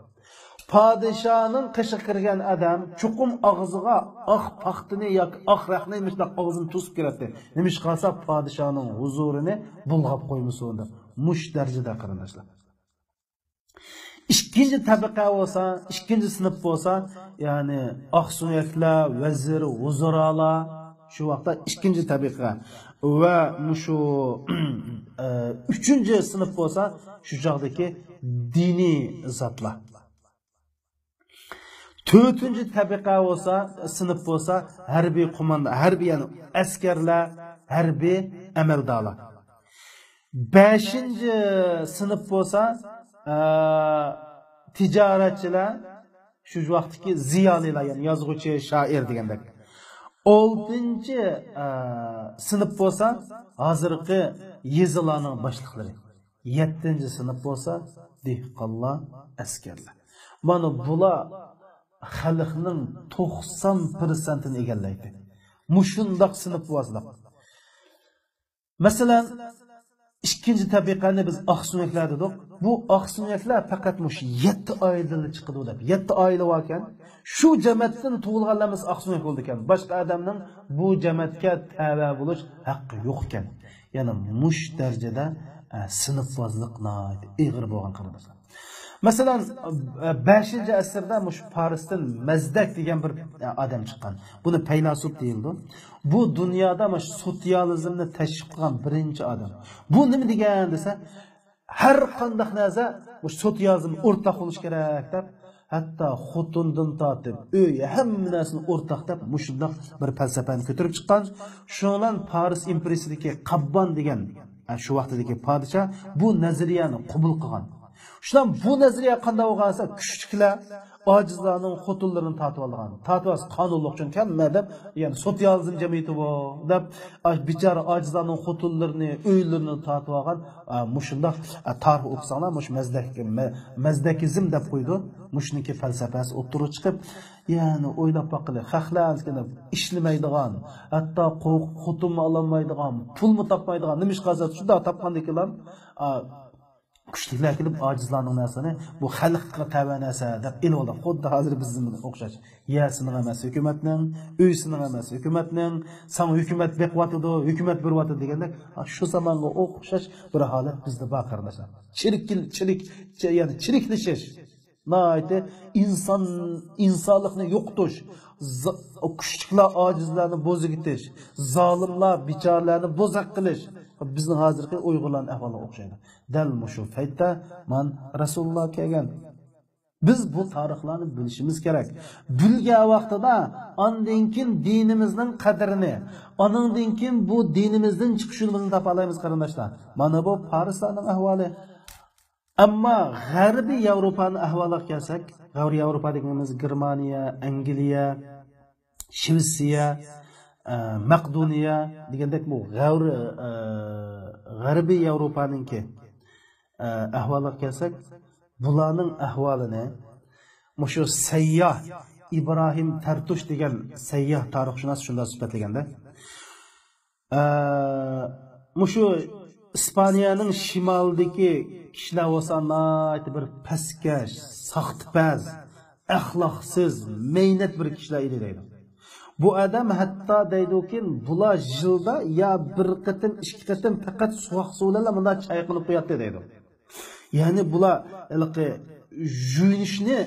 پادىشاھنىڭ قېشىغا كىرگەن ئادەم چوقۇم ئاغزىغا ئاق پاختىنى ياكى ئاق رەختنى مۇشۇنداق ئاغزىنى توسۇپ كىرەتتى. نېمىشقا دېسە پادىشاھنىڭ ھۇزۇرىنى بۇلغاپ قويمىسۇن دەپ. مۇشۇ دەرىجىدە قېرىنداشلار. ئىككىنچى تەبىقە بولسا، ئىككىنچى سىنىپ بولسا، يەنى ئاقسۆڭەكلەر، ۋەزىر، ۋۇزۇرالار، شۇ ۋاقىتتا ئىككىنچى تەبىقە. ۋە مۇشۇ، ئە، ئۈچىنچى سىنىپ بولسا، شۇ چاغدىكى دىنىي زاتلار. تۆتىنچى تەبىقە بولسا، سىنىپ بولسا، ھەربىي قوماندا، ھەربىي، يەنى ئەسكەرلەر، ھەربىي ئەمەلدارلار. بەشىنچى سىنىپ بولسا، ئە، تىجارەتچىلەر، شۇ ۋاقىتتىكى زىيالىيلار، يەنى يازغۇچى، شائىر دېگەندەك. ئالتىنچى، ئە، سىنىپ بولسا، ھازىرقى يېزىلارنىڭ باشلىقلىرى. يەتتىنچى سىنىپ بولسا، دېھقانلار، ئەسكەرلەر. مانا بۇلار خەلقنىڭ توقسان پىرسەنتىنى ئىگىلەيدۇ. مۇشۇنداق سىنىپ بولسا. مەسىلەن، ئىككىنچى تەبىقەنى بىز ئاقسۆڭەكلەر دېدۇق. بۇ ئاقسۆڭەكلەر پەقەت مۇشۇ يەتتە ئائىلىدىنلا چىقىدۇ دەپ. يەتتە ئائىلە باركەن، شۇ جەمەتتىن تۇغۇلغانلار ئەمەس ئاقسۆڭەك بولىدىكەن. باشقا ئادەمنىڭ بۇ جەمەتكە تەۋە بولۇش ھەققى يوق ئىكەن. يەنى مۇشۇ دەرىجىدە، ئە، سىنىپۋازلىق ناھايىتى ئېغىر بولغان، قېرىنداشلار. مەسىلەن، بەشىنچى ئەسىردە مۇشۇ پارستىن مەزدەك دېگەن بىر ئادەم چىققان. بۇنى پەيلاسوپ دېيىلىدۇ. بۇ دۇنيادا مۇشۇ سوتسىيالىزمنى تەشۋىق قىلغان بىرىنچى ئادەم. بۇ نېمە دېگەن دېسە، ھەر قانداق نەرسە مۇشۇ سوتسىيالىزم ئورتاق بولۇشى كېرەك دەپ، ھەتتا خوتۇندىن تارتىپ ئۆي، ھەممە نەرسىنى ئورتاق دەپ، مۇشۇنداق بىر پەلسەپەنى كۆتۈرۈپ چىققان. شۇنىڭ بىلەن پارس ئىمپېرىيىسىدىكى قاببان دېگەن، ئە، شۇ ۋاقتىدىكى پادىشاھ بۇ نەزەرىيەنى قوبۇل قىلغان. شۇنداق بۇ نەزەرىيە قانداق بولغان دېسە، كۈچلۈكلەر ئاجىزلارنىڭ خوتۇنلىرىنى تارتىۋالىدىغان. تارتىۋالسا قانۇنلۇق، چۈنكى ھەممە ئادەم، يەنى سوتسىيالىزم جەمئىيىتى بۇ دەپ، ئا، بىچارە ئاجىزلارنىڭ خوتۇنلىرىنى، ئۆيلىرىنى تارتىۋالغان، ئا، مۇشۇنداق، ئا، تارىخ ئوقۇساڭلار، مۇشۇ مەزدەك، مە-، مەزدەكىزم دەپ قويىدۇ. مۇشۇنىڭكى پەلسەپىسى ئوتتۇرىغا چىقىپ، يەنى ئويلاپ باققىلى، خەقلەر ئىشلىمەيدىغان، ھەتتا قو-، خوتۇنمۇ ئالالمايدىغان، پۇلمۇ تاپمايدىغان، نېمىشقا دېسە شۇنداق تاپقاندىكىنلا، ئا، كۈچلۈكلەر كېلىپ ئاجىزلارنىڭ نەرسىنى، بۇ خەلققە تەۋە نەرسە دەپ ئېلىۋالىدۇ. خۇددى ھازىر بىزنىڭ ئوخشاش. يەرسىنىڭ ئەمەس ھۆكۈمەتنىڭ، ئۆيسىنىڭ ئەمەس ھۆكۈمەتنىڭ، ساڭا ھۆكۈمەت بېقىۋاتىدۇ، ھۆكۈمەت بېرىۋاتىدۇ دېگەندەك، شۇ زامانغا ئوخشاش بىر ھالەت بىزدە بار، قېرىنداشلار. چىرىك، چىرىك، يەنى چىرىكلىشىش. ناھايىتى ئىنسان، ئىنسانلىقنى يوقىتىش، زا-، كۈچلۈكلەر ئاجىزلارنى بوزۇپ كېتىش، زالىملار بىچارىلەرنى بوزەك قىلىش. بىزنىڭ ھازىرقى ئۇيغۇرلارنىڭ ئەھۋالىغا ئوخشايدۇ. دەل مۇشۇ پەيتتە مانا رەسۇلۇللا كەلگەن. بىز بۇ تارىخلارنى بىلىشىمىز كېرەك. بىلگەن ۋاقتىدا ئاندىن كېيىن دىنىمىزنىڭ قەدرىنى، ئانىڭدىن كېيىن بۇ دىنىمىزدىن چىقىش يولىمىزنى تاپالايمىز، قېرىنداشلار. مانا بۇ پارسلارنىڭ ئەھۋالى. ئەمما غەربىي ياۋروپانىڭ ئەھۋالىغا كەلسەك، غەربىي ياۋروپا دېگىنىمىز گېرمانىيە، ئەنگلىيە، شىۋېتسىيە، ئە، مەقدونىيە دېگەندەك بۇ غەۋر-، ئە، غەربىي ياۋروپانىڭكى، ئە، ئەھۋالىغا كەلسەك، بۇلارنىڭ ئەھۋالىنى مۇشۇ سەيياھ ئىبراھىم تەرتۇش دېگەن سەيياھ تارىخشۇناس شۇنداق سۈپەتلىگەندە، ئە، مۇشۇ ئىسپانىيەنىڭ شىمالىدىكى كىشىلەر بولسا ناھايىتى بىر پەسكەش، ساختىپەز، ئەخلاقسىز، مەينەت بىر كىشىلەر ئىدى دەيدۇ. بۇ ئادەم ھەتتا دەيدۇكى، بۇلار يىلدا يا بىر قېتىم، ئىككى قېتىم پەقەت سوغۇق سۇ بىلەنلا مۇنداق چايقىنىپ قوياتتى دەيدۇ. يەنى بۇلار ھېلىقى يۇيۇنۇشنى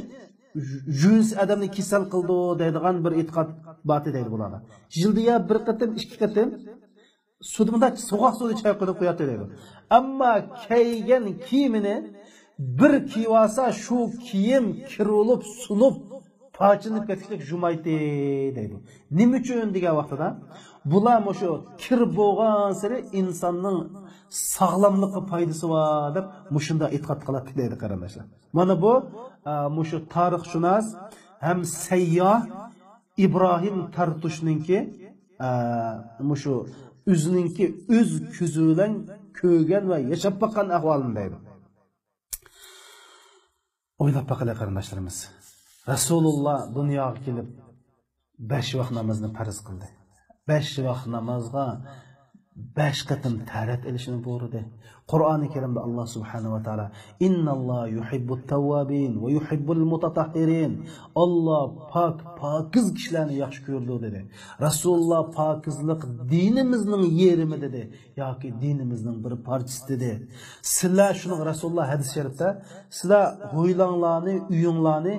جىنس ئادەمنى كېسەل قىلىدۇ دەيدىغان بىر ئېتىقاد بار دەيدۇ بۇلاردا. يىلدا يا بىر قېتىم، ئىككى قېتىم سۇدا مۇنداق سوغۇق سۇدا چايقىتىپ قوياتتى دەيدۇ. ئەمما كىيگەن كىيىمىنى بىر كىيىۋالسا، شۇ كىيىم كىر بولۇپ، سۇنۇپ، پارچىلىنىپ كەتكۈدەك جۇمايتتى دەيدۇ. نېمە ئۈچۈن دېگەن ۋاقتىدا، بۇلار مۇشۇ كىر بولغانسېرى ئىنساننىڭ ساغلاملىققا پايدىسى بار دەپ مۇشۇنداق ئېتىقاد قىلاتتى دەيدۇ، قېرىنداشلار. مانا بۇ، ئە، مۇشۇ تارىخشۇناس ھەم سەيياھ ئىبراھىم تارتۇشنىڭكى، ئە، مۇشۇ ئۆزىنىڭكى ئۆز كۆزى بىلەن كۆرگەن ۋە ياشاپ باققان ئەھۋالىنى دەيدۇ. ئويلاپ باقىلى، قېرىنداشلىرىمىز. رەسۇلۇللا دۇنياغا كېلىپ، بەش ۋاق نامازنى پەرز قىلدى. بەش ۋاق نامازغا بەش قېتىم تەھارەت ئېلىشنى بۇيرۇدى. قۇرئانى كەرىمدە ئاللا سۇبھانەھۇ ۋە تائالا، «ئىنناللاھە يۇھىببۇت تەۋۋابىن ۋە يۇھىببۇل مۇتەتەھھىرىن.» ئاللا پاك، پاكىز كىشىلەرنى ياخشى كۆرىدۇ، دېدى. رەسۇلۇللا پاكىزلىق دىنىمىزنىڭ يېرىمى، دېدى. ياكى دىنىمىزنىڭ بىر پارچىسى دېدى. سىلەر شۇنىڭ، رەسۇلۇللا ھەدىس شەرىپتە، سىلەر ھويلاڭلارنى، ئۆيۈڭلارنى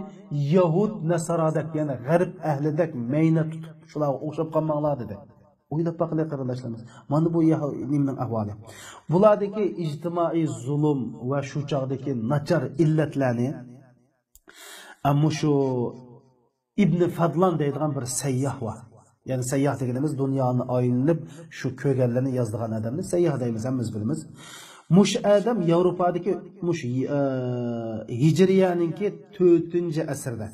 يەھۇد نەسارادەك، يەنى غەرب ئەھلىدەك مەينەت تۇتۇپ، شۇلارغا ئوخشاپ قالماڭلار دېدى. ئويلاپ باقىلى، قېرىنداشلىرىمىز. مانا بۇ يەھۇ-، نېمىنىڭ ئەھۋالى. بۇلاردىكى ئىجتىمائىي زۇلۇم ۋە شۇ چاغدىكى ناچار ئىللەتلەرنى، ئە، مۇشۇ ئىبنى فادلان دەيدىغان بىر سەيياھ بار. يەنى سەيياھ دېگىنىمىز دۇنيانى ئايلىنىپ، شۇ كۆرگەنلىرىنى يازىدىغان ئادەمنى سەيياھ دەيمىز، ھەممىمىز بىلىمىز. مۇشۇ ئادەم ياۋروپادىكى مۇشۇ، ئە، ھىجرىيەنىڭكى تۆتىنچى ئەسىردە،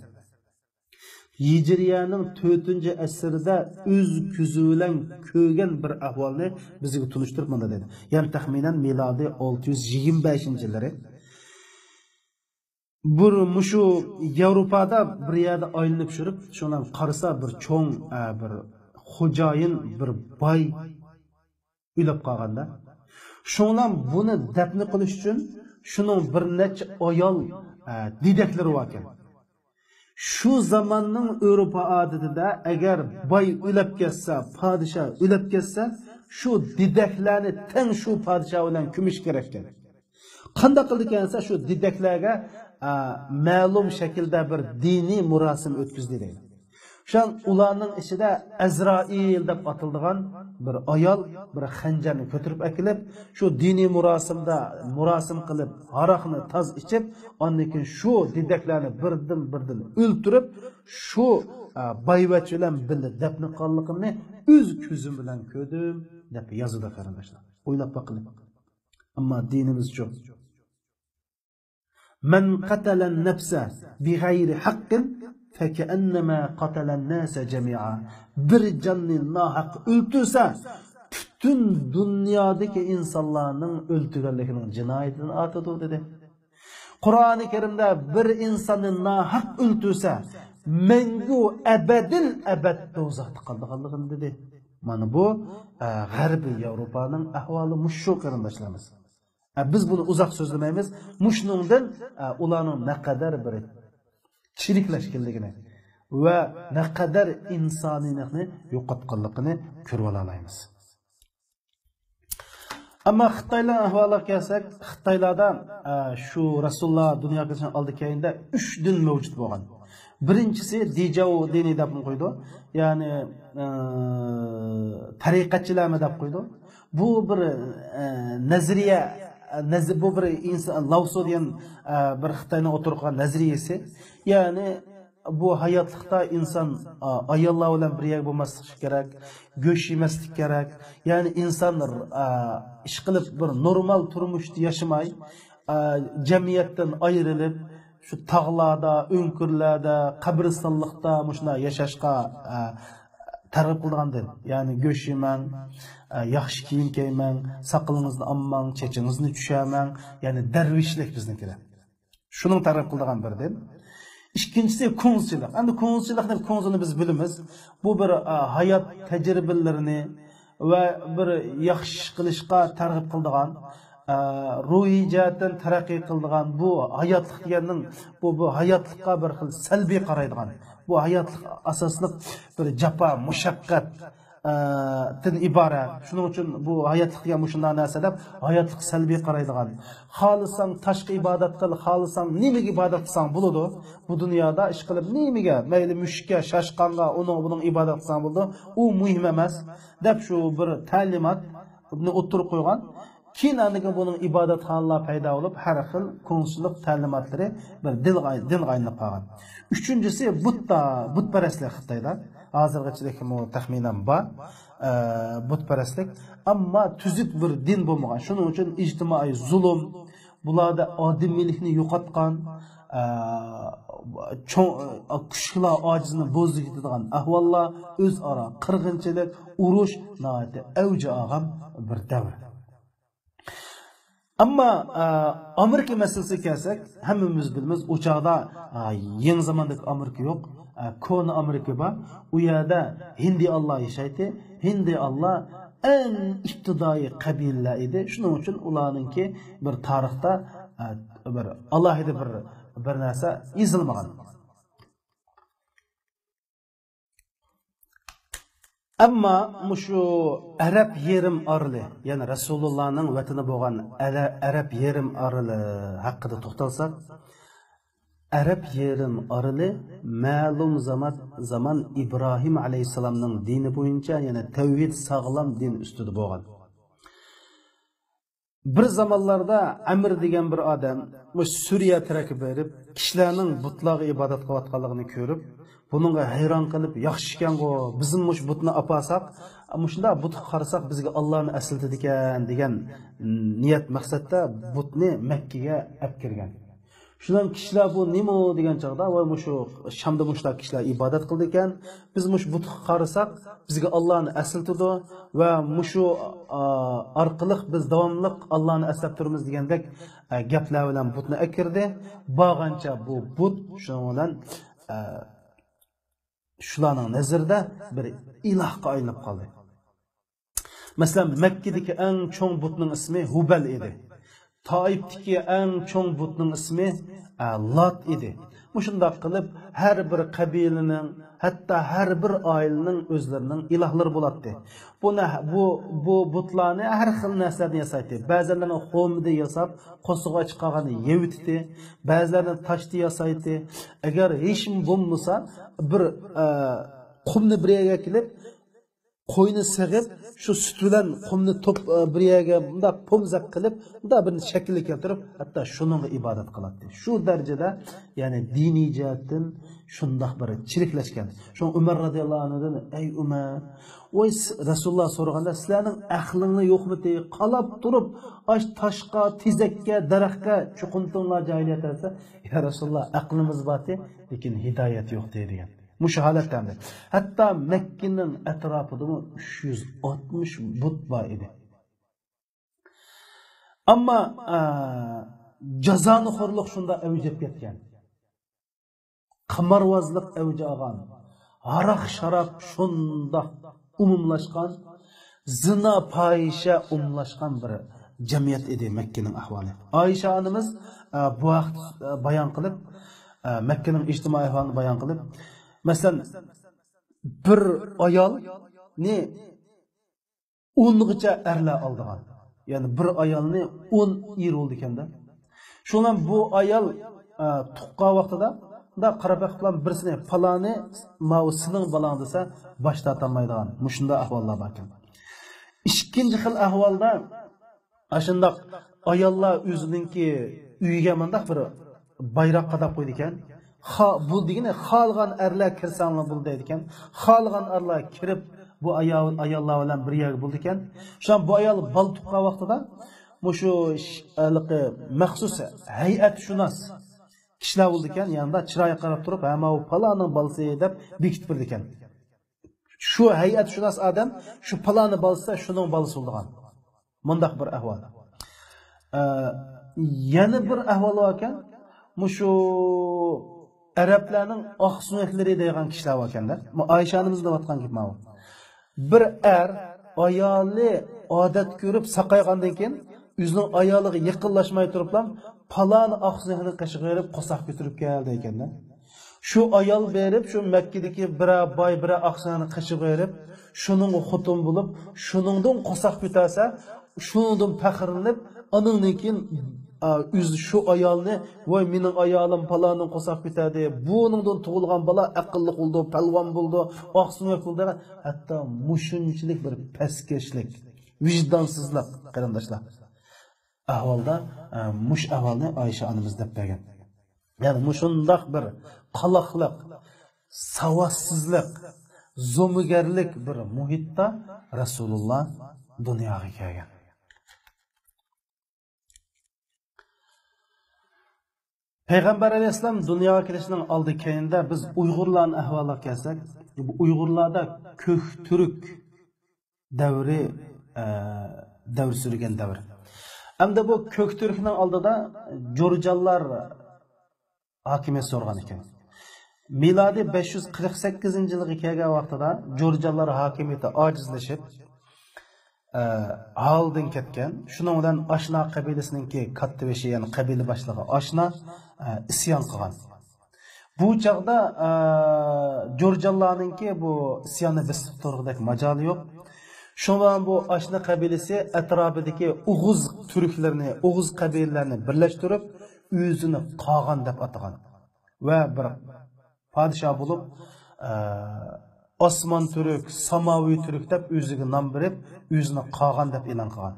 ھىجرىيەنىڭ تۆتىنچى ئەسىردە ئۆز كۆزى بىلەن كۆرگەن بىر ئەھۋالنى بىزگە تونۇشتۇرۇپ مۇنداق دەيدۇ. يەنى تەخمىنەن مىلادىي ئالتە يۈز يىگىرمە بەشىنچى يىللىرى. بىر مۇشۇ ياۋروپادا بىر يەردە ئايلىنىپ يۈرۈپ، شۇنىڭ قارىسا بىر چوڭ، ئە، بىر خوجايىن، بىر باي ئۆلۈپ قالغاندا. شۇنىڭ بۇنى دەپنە قىلىش ئۈچۈن شۇنىڭ بىر نەچچە ئايال، ئە، دېدەكلىرى باركەن. شۇ زاماننىڭ ئۆرپ ئادىتىدە ئەگەر باي ئۆلۈپ كەتسە، پادىشاھ ئۆلۈپ كەتسە، شۇ دېدەكلەرنى تەڭ شۇ پادىشاھ بىلەن كۆمۈش كېرەككەن. قانداق قىلىدىكەن دېسە، شۇ دېدەكلەرگە، ئە، مەلۇم شەكىلدە بىر دىنىي مۇراسىم ئۆتكۈزدى دەيدۇ. شۇ ئۇلارنىڭ ئىچىدە ئەزرائىل دەپ ئاتىلىدىغان بىر ئايال بىر خەنجەرنى كۆتۈرۈپ ئەكېلىپ، شۇ دىنىي مۇراسىمدا مۇراسىم قىلىپ، ھاراقنى تاز ئىچىپ، ئاندىن كېيىن شۇ دېدەكلەرنى بىردىن-بىردىن ئۆلتۈرۈپ، شۇ، ئە، بايۋەچچە بىلەن بىللە دەپنە قىلغانلىقىنى ئۆز كۆزۈم بىلەن كۆردۈم، دەپ يازىدۇ، قېرىنداشلار. ئويلاپ باقىلى. ئەمما دىنىمىزچۇ؟ مەن قەتەلەن نەپسە بىغەيرى ھەققىن فەكەئەننەمە قەتەلەن ناسە جەمىئا. بىر جاننى ناھەق ئۆلتۈرسە، پۈتۈن دۇنيادىكى ئىنسانلارنىڭ ئۆلتۈرگەنلىكىنىڭ جىنايىتىدىن ئارتىدۇ، دېدى. قۇرئانى كەرىمدە بىر ئىنساننى ناھەق ئۆلتۈرسە، مەڭگۈ ئەبەدىل ئەبەد دوزاختا قالىدىغانلىقىنى دېدى. مانا بۇ، ئە، غەربىي ياۋروپانىڭ ئەھۋالى مۇشۇ، قېرىنداشلىرىمىز. ئە، بىز بۇنى ئۇزاق سۆزلىمەيمىز. مۇشۇنىڭدىن، ئە، ئۇلارنىڭ نەقەدەر بىر چىرىكلەشكەنلىكىنى ۋە نەقەدەر ئىنسانىيلىقنى يوقاتقانلىقىنى كۆرۈۋالالايمىز. ئەمما خىتايلار ئەھۋالىغا كەلسەك، خىتايلاردا، ئە، شۇ رەسۇلۇللا دۇنياغا كەلگەن ئالدى كەينىدە ئۈچ دىن مەۋجۇت بولغان. بىرىنچىسى دىجاۋ دىنى دەپمۇ قويىدۇ. يەنى، ئە، تەرىقەتچىلەرمۇ دەپ قويىدۇ. بۇ بىر، ئە، نەزەرىيە، نەز-، بۇ بىر ئىنسان، لاۋسو دېگەن، ئە، بىر خىتاينىڭ ئوتتۇرىغا قويغان نەزەرىيەسى. يەنى، بۇ ھاياتلىقتا ئىنسان، ئا، ئاياللار بىلەن بىر يەردە بولماسلىقى كېرەك، گۆش يېمەسلىك كېرەك. يەنى ئىنسان، ئا، ئىشقىلىپ بىر نورمال تۇرمۇشتا ياشىماي، ئا، جەمئىيەتتىن ئايرىلىپ، شۇ تاغلاردا، ئۆڭكۈرلەردە، قەبرىستانلىقتا مۇشۇنداق ياشاشقا، ئا، تەرغىب قىلىدىغان دىن. يەنى گۆش يېمەڭ، ئا، ياخشى كىيىم كىيمەڭ، ساقىلىڭىزنى ئالماڭ، چېچىڭىزنى چۈشۈرمەڭ. يەنى دەرۋىشلىك بىزنىڭكىدە. شۇنىڭ تەرغىب قىلىدىغان بىر دىن. ئىككىنچىسى كۇڭزىچىلىق. ئەمدى كۇڭزىچىلىقنى، كۇڭزىنى بىز بىلىمىز. بۇ بىر، ئا، ھايات تەجرىبىلىرىنى ۋە بىر ياخشى ئىش قىلىشقا تەرغىب قىلىدىغان، ئا، روھىي جەھەتتىن تەرەققىي قىلىدىغان بۇ ھاياتلىق دېگەننىڭ، بۇ، بۇ ھاياتلىققا بىر خىل سەلبىي قارايدىغان، بۇ ھاياتلىق ئاساسلىق بىر جاپا، مۇشەققەت، ئە، تىن ئىبارەت. شۇنىڭ ئۈچۈن بۇ ھاياتلىق دېگەن مۇشۇنداق نەرسە دەپ، ھاياتلىققا سەلبىي قارايدىغان. خالىساڭ تاشقا ئىبادەت قىل، خالىساڭ نېمىگە ئىبادەت قىلساڭ بولىدۇ. بۇ دۇنيادا ئىشقىلىپ نېمىگە، مەيلى مۈشۈككە، شاشقانغا، ئۇنىڭ بۇنىڭ ئىبادەت قىلساڭ بولىدۇ. ئۇ مۇھىم ئەمەس، دەپ شۇ بىر تەلىماتنى ئوتتۇرىغا قويغان. كېيىن ئاندىكىن بۇنىڭ ئىبادەتخانىلار پەيدا بولۇپ، ھەر خىل كوڭسىچىلىق تەلىماتلىرى بىر دىنغا، دىنغا ئايلىنىپ قالغان. ئۈچىنچىسى بۇتتا، بۇتپەرەسلىك خىتايدا. ھازىرغىچىلىكمۇ تەخمىنەن بار، ئە، بۇتپەرەسلىك. ئەمما تۈزۈك بىر دىن بولمىغان. شۇنىڭ ئۈچۈن ئىجتىمائىي زۇلۇم، بۇلاردا ئادىمىيلىكنى يوقاتقان، ئە، چوڭ، ئە، كۈچلۈكلەر ئاجىزنى بوزۇپ كېتىدىغان ئەھۋاللار، ئۆزئارا قىرغىنچىلىق، ئۇرۇش ناھايىتى ئەۋج ئالغان بىر دەۋر. ئەمما، ئە، ئامېرىكا مەسىلىسىگە كەلسەك، ھەممىمىز بىلىمىز، ئۇ چاغدا، ئە، يېڭى زاماندىكى ئامېرىكا يوق، ئە، كونا ئامېرىكا بار. ئۇ يەردە ھىندىيانلار ياشايتتى. ھىندىيانلار ئەڭ ئىپتىدائىي قەبىلىلەر ئىدى. شۇنىڭ ئۈچۈن ئۇلارنىڭكى بىر تارىختا، ئە، بىر ئالاھىدە بىر، بىر نەرسە يېزىلمىغان. ئەمما مۇشۇ ئەرەب يېرىم ئارىلى، يەنى رەسۇلۇللانىڭ ۋەتىنى بولغان ئەلە-، ئەرەب يېرىم ئارىلى ھەققىدە توختالساق، ئەرەب يېرىم ئارىلى مەلۇم زامان، زامان ئىبراھىم ئەلەيھىسسالامنىڭ دىنى بويىچە، يەنى تەۋھىد ساغلام دىن ئۈستىدە بولغان. بىر زامانلاردا ئەمىر دېگەن بىر ئادەم مۇشۇ سۈرىيە تەرەپكە بېرىپ، كىشىلەرنىڭ بۇتلارغا ئىبادەت قىلىۋاتقانلىقىنى كۆرۈپ، بۇنىڭغا ھەيران قېلىپ، ياخشى ئىكەنغۇ، بىزمۇ مۇشۇ بۇتنى ئاپارساق، مۇشۇنداق بۇتقا قارىساق، بىزگە ئاللانى ئەسلىتىدىكەن، دېگەن نىيەت مەقسەتتە بۇتنى مەككىگە ئەپ كىرگەن. شۇنىڭ كىشىلەر بۇ نېمە دېگەن چاغدا، ۋاي، مۇشۇ شامدا مۇشۇنداق كىشىلەر ئىبادەت قىلىدىكەن، بىز مۇشۇ بۇتقا قارىساق، بىزگە ئاللانى ئەسلىتىدۇ ۋە مۇشۇ، ئا، ئارقىلىق بىز داۋاملىق ئاللانى ئەسلەپ تۇرىمىز دېگەندەك، ئە، گەپلەر بىلەن بۇتنى ئەكىردى. بارغانچە بۇ بۇت شۇنىڭ بىلەن، ئە، شۇلارنىڭ نەزىرىدە بىر ئىلاھقا ئايلىنىپ قالدى. مەسىلەن، مەككىدىكى ئەڭ چوڭ بۇتنىڭ ئىسمى ھۇبەل ئىدى. تائىپتىكى ئەڭ چوڭ بۇتنىڭ ئىسمى، ئە، لات ئىدى. مۇشۇنداق قىلىپ، ھەر بىر قەبىلىنىڭ، ھەتتا ھەر بىر ئائىلىنىڭ ئۆزلىرىنىڭ ئىلاھلىرى بولاتتى. بۇ نە-، بۇ، بۇ بۇتلارنى ھەر خىل نەرسىلەردىن ياسايتتى. بەزىلىرىنى خۇمدىن ياساپ، قورسىقىغا چىقارغاندا يەۋېتىتتى. بەزىلەرنى تاشتىن ياسايتتى. ئەگەر ھېچنېمە بولمىسا، بىر، ئە، قۇمنى بىر يەرگە كېلىپ، قوينى سېغىپ، شۇ سۈت بىلەن قۇمنى توپ، بىر يەرگە مۇنداق پومزاق قىلىپ، مۇنداق بىر شەكىلگە كەلتۈرۈپ، ھەتتا شۇنىڭغا ئىبادەت قىلاتتى. شۇ دەرىجىدە، يەنى دىنىي جەھەتتىن شۇنداق بىر چىرىكلەشكەن. شۇڭا ئۆمەر رازىياللاھۇ ئەنھۇدىن، ئەي ئۆمەر، ۋاي، س-، رەسۇلۇللا سورىغاندا، سىلەرنىڭ ئەقلىڭلار يوقمىتى؟ قالاپ تۇرۇپ، ئاش تاشقا، تېزەككە، دەرەخكە چوقۇنتۇڭلار جاھىلىيەت دەۋەرسە، يا رەسۇلۇللا، ئەقلىمىز بارتى، لېكىن ھىدايەت يوقتى، دېگەن. مۇشۇ ھالەتتە ئەمدى. ھەتتا مەككىنىڭ ئەتراپىدىمۇ ئۈچ يۈز ئاتمىش بۇت بار ئىدى. ئەمما، ئە، جازانىخورلۇق شۇنداق ئەۋج ئېلىپ كەتكەن. قىمارۋازلىق ئەۋج ئالغان. ھاراق-شاراب شۇنداق ئومۇملاشقان. زىنا، پاھىشە ئومۇملاشقان بىر جەمئىيەت ئىدى مەككىنىڭ ئەھۋالى. ئائىشە ئانىمىز، ئە، بۇ ھەقتە، ئە، بايان قىلىپ، ئە، مەككىنىڭ ئىجتىمائىي ئەھۋالىنى بايان قىلىپ، مەسىلەن، بىر ئايالنى ئونغىچە ئەرلەر ئالىدىغان. يەنى بىر ئايالنى ئون ئېرى بولىدىكەن-دە. شۇڭا بۇ ئايال، ئە، تۇغقان ۋاقتىدا مۇنداق قاراپ بېقىپ بىرسىنى، پالانى، ماۋۇ سېنىڭ بالاڭ دېسە، باش تارتالمايدىغان مۇشۇنداق ئەھۋاللار باركەن. ئىككىنچى خىل ئەھۋالدا، ئاشۇنداق ئاياللار ئۆزىنىڭكى ئۆيىگە مۇنداق بىر بايراق قاداپ قويىدىكەن. خا-، بۇ دېگىنى خالىغان ئەرلەر كىرسەڭلار بولىدۇ دەيدىكەن. خالىغان ئەرلەر كىرىپ، بۇ ئايال-، ئاياللار بىلەن بىر يەرگە بولىدىكەن. شۇڭا بۇ ئايال بالا تۇغقان ۋاقتىدا مۇشۇ ش-، ھېلىقى مەخسۇس ھەيئەتشۇناس كىشىلەر بولىدىكەن. يانىدا چىرايىغا قاراپ تۇرۇپ، ھە، ماۋۇ پالانىڭ بالىسى دەپ بېكىتىپ بېرىدىكەن. شۇ ھەيئەتشۇناس ئادەم شۇ پالانى بالىسى، شۇنىڭ بالىسى بولىدىغان. مۇنداق بىر ئەھۋال. ئە، يەنە بىر ئەھۋال باركەن، مۇشۇ ئەرەبلەرنىڭ ئاقسۆڭەكلىرى دەيدىغان كىشىلەر باركەن-دە. مۇ-، ئائىشە ئانىمىز دەۋاتقان گېپى ماۋۇ. بىر ئەر ئايالى ئادەت كۆرۈپ ساقايغاندىن كېيىن، ئۆزىنىڭ ئايالىغا يېقىنلاشماي تۇرۇپلا، پالانى ئاقسۆڭەكنىڭ قېشىغا بېرىپ، قورساق كۆتۈرۈپ كەل دەيدىكەن-دە. شۇ ئايال بېرىپ، شۇ مەككىدىكى بىرەر باي، بىرەر ئاقسۆڭەكنىڭ قېشىغا بېرىپ، شۇنىڭغا خوتۇن بولۇپ، شۇنىڭدىن قورساق كۆتەرسە، شۇنىڭدىن پەخىرلىنىپ، ئانىڭدىن كېيىن، ئا، ئۆزى شۇ ئايالنى، ۋاي، مېنىڭ ئايالىم پالانىڭ قورساق كۆتەردى، بۇنىڭدىن تۇغۇلغان بالا ئەقىللىق بولىدۇ، پەلۋان بولىدۇ، ئاقسۆڭەك بولىدۇ دېگەن، ھەتتا مۇشۇنچىلىك بىر پەسكەشلىك، ۋىجدانسىزلىق، قېرىنداشلار. ئەھۋالدا، ئە، مۇشۇ ئەھۋالنى ئايشە ئانىمىز دەپ بەرگەن. يەنى مۇشۇنداق بىر قالاقلىق، ساۋاتسىزلىق، زومىگەرلىك بىر مۇھىتتا رەسۇلۇللا دۇنياغا كەلگەن. پەيغەمبەر ئەلەيھىسسالام دۇنياغا كېلىشنىڭ ئالدى كەينىدە بىز ئۇيغۇرلارنىڭ ئەھۋالىغا كەلسەك، بۇ ئۇيغۇرلاردا كۆك تۈرك دەۋرى، ئە، دەۋر سۈرگەن دەۋر. ئەمدى بۇ كۆك تۈركنىڭ ئالدىدا جۇرجانلار ھاكىمىيەت سورىغان ئىكەن. مىلادىي بەش يۈز قىرىق سەككىزىنچى يىلغا كەلگەن ۋاقتىدا جۇرجانلار ھاكىمىيىتى ئاجىزلىشىپ، ئە، ھالىدىن كەتكەن. شۇنىڭ بىلەن ئاشنا قەبىلىسىنىڭكى كاتتىبېشى، يەنى قەبىلە باشلىقى ئاشنا، ئە، ئىسيان قىلغان. بۇ چاغدا، ئە، جۇرجانلارنىڭكى بۇ ئىسياننى بېسىپ تۇرغۇدەك ماجالى يوق. شۇڭا بۇ ئاشنا قەبىلىسى ئەتراپىدىكى ئوغۇز تۈركلىرىنى، ئوغۇز قەبىلىلەرنى بىرلەشتۈرۈپ، ئۆزىنى قاغان دەپ ئاتىغان. ۋە بىر پادىشاھ بولۇپ، ئە، ئاسمان تۈرك، ساماۋى تۈرك دەپ ئۆزىگە نام بېرىپ، ئۆزىنى قاغان دەپ ئېلان قىلغان.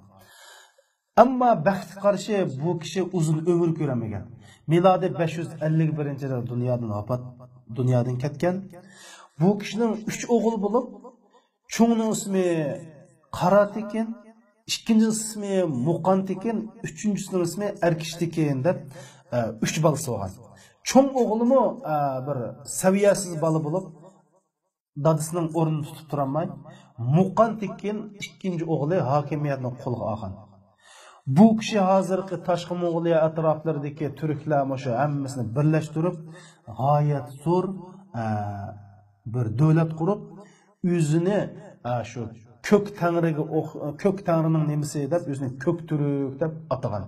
ئەمما بەختكە قارشى بۇ كىشى ئۇزۇن ئۆمۈر كۆرەلمىگەن. مىلادىي بەش يۈز ئەللىك بىرىنچى يىلى دۇنيادىن ۋاپات، دۇنيادىن كەتكەن. بۇ كىشىنىڭ ئۈچ ئوغلى بولۇپ، چوڭىنىڭ ئىسمى قارا تېكىن، ئىككىنچىنىڭ ئىسمى مۇقان تېكىن، ئۈچىنچىسىنىڭ ئىسمى ئەركىش تېكىن دەپ، ئە، ئۈچ بالىسى بولغان. چوڭ ئوغلىمۇ، ئە، بىر سەۋىيەسىز بالا بولۇپ، دادىسىنىڭ ئورنىنى تۇتۇپ تۇرالماي، مۇقان تېكىن ئىككىنچى ئوغلى ھاكىمىيەتنى قولغا ئالغان. بۇ كىشى ھازىرقى تاشقى موڭغۇلىيە ئەتراپلىرىدىكى تۈركلەر مۇشۇ ھەممىسىنى بىرلەشتۈرۈپ، غايەت زور، ئە، بىر دۆلەت قۇرۇپ، ئۆزىنى، ئە، شۇ كۆك تەڭرىگە ئوخ-، كۆك تەڭرىنىڭ نېمىسى دەپ، ئۆزىنى كۆك تۈرك دەپ ئاتىغان.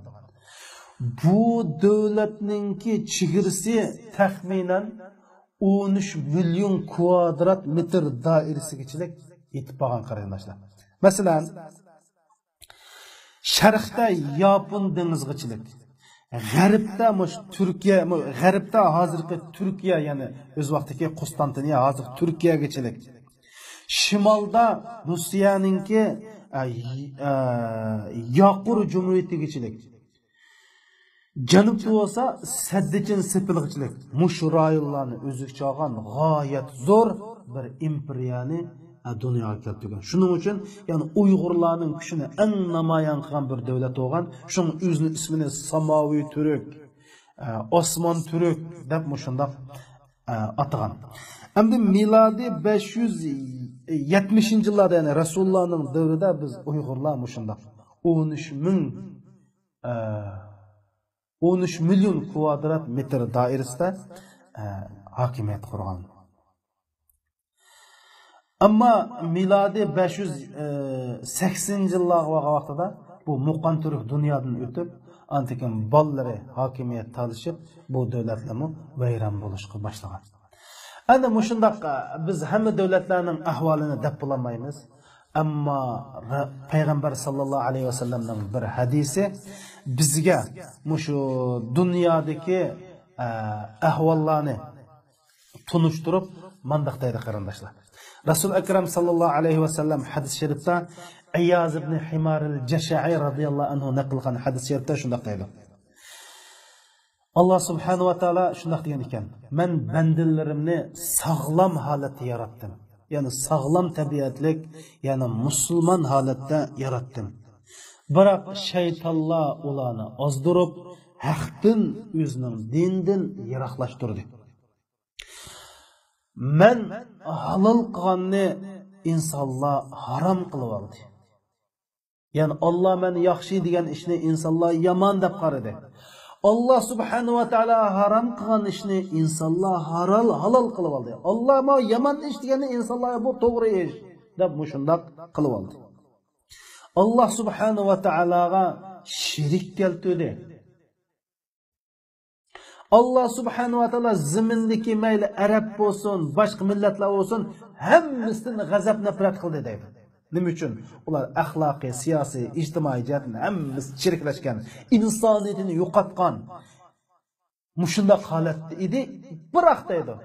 بۇ دۆلەتنىڭكى چېگرىسى تەخمىنەن ئون ئۈچ مىليون كۋادرات مېتىر دائىرىسىگىچىلىك يېتىپ بارغان، قېرىنداشلار. مەسىلەن، شەرقتە ياپون دېڭىزىغىچىلىك، غەربتە مۇشۇ تۈركىيە، مۇ-، غەربتە ھازىرقى تۈركىيە، يەنى ئۆز ۋاقتىدىكى قۇستانتىنىيە، ھازىرقى تۈركىيەگىچىلىك. شىمالدا روسىيەنىڭكى، ئە، ي-، ئە، ياقۇر جۇمھۇرىيىتىگىچىلىك. جەنۇبتا بولسا سەددىچىن سېپىلغىچىلىك مۇشۇ رايونلارنى ئۆزىگە چالغان غايەت زور بىر ئىمپېرىيەنى، ئە، دۇنياغا كەلتۈرگەن. شۇنىڭ ئۈچۈن، يەنى ئۇيغۇرلارنىڭ كۈچىنى ئەڭ نامايان قىلغان بىر دۆلەت بولغان. شۇڭا ئۆزىنىڭ ئىسمىنى ساماۋى تۈرك، ئە، ئاسمان تۈرك دەپ مۇشۇنداق، ئە، ئاتىغان. ئەمدى مىلادىي بەش يۈز يەتمىشىنچى يىللاردا، يەنى رەسۇلۇللانىڭ دەۋرىدە بىز ئۇيغۇرلار مۇشۇنداق ئون ئۈچ مىڭ، ئە، ئون ئۈچ مىليون كۋادرات مېتىر دائىرىسىدە، ئە، ھاكىمىيەت قۇرغان. ئەمما مىلادىي بەش يۈز سەكسىنىنچى يىللارغا بارغان ۋاقتىدا بۇ مۇقان تۈرك دۇنيادىن ئۆتۈپ، ئاندىن كېيىن بالىلىرى ھاكىمىيەت تالىشىپ، بۇ دۆلەتلەرمۇ ۋەيران بولۇشقا باشلىغان. ئەنە مۇشۇنداق، ئە، بىز ھەممە دۆلەتلەرنىڭ ئەھۋالىنى دەپ بولالمايمىز. ئەمما رە-، پەيغەمبەر ساللاللاھۇ ئەلەيھى ۋەسەللەمنىڭ بىر ھەدىسى بىزگە مۇشۇ دۇنيادىكى، ئە، ئەھۋاللارنى تونۇشتۇرۇپ، مانداق دەيدۇ، قېرىنداشلار. رەسۇل ئەكرەم ساللاللاھۇ ئەلەيھى ۋەسەللەم ھەدىس شېرىپتە، ئىياز ئىبنى ھىمارىل جەشەئى رازىياللاھۇ ئەنھۇ نەقىل قىلغان ھەدىس شېرىپتە شۇنداق دەيدۇ. ئاللا سۇبھانەھۇ ۋە تائالا شۇنداق دېگەن ئىكەن: «مەن بەندىلىرىمنى ساغلام ھالەتتە ياراتتىم.» يەنى ساغلام تەبىئەتلىك، يەنى مۇسۇلمان ھالەتتە ياراتتىم. بىراق شەيتانلار ئۇلارنى ئازدۇرۇپ، ھەقتىن، ئۆزىنىڭ دىنىدىن يىراقلاشتۇردى. مەن ھالال قىلغاننى ئىنسانلار ھارام قىلىۋالدى. يەنى ئاللا مەن ياخشى دېگەن ئىشنى ئىنسانلار يامان دەپ قارىدى. ئاللا سۇبھانەھۇ ۋە تائالا ھارام قىلغان ئىشنى ئىنسانلار ھارال، ھالال قىلىۋالدى. ئاللا ما يامان ئىش دېگەننى ئىنسانلار بۇ توغرا ئىش دەپ مۇشۇنداق قىلىۋالدى. ئاللا سۇبھانەھۇ ۋە تائالاغا شېرىك كەلتۈردى. ئاللا سۇبھانەھۇ ۋە تائالا زېمىندىكى مەيلى ئەرەب بولسۇن، باشقا مىللەتلەر بولسۇن، ھەممىسىدىن غەزەپ، نەپرەت قىلدى دەيدۇ. نېمە ئۈچۈن؟ ئۇلار ئەخلاقىي، سىياسىي، ئىجتىمائىي جەھەتتىن ھەممىسى چىرىكلەشكەن، ئىنسانىيىتىنى يوقاتقان مۇشۇنداق ھالەتتە ئىدى. بىراق دەيدۇ،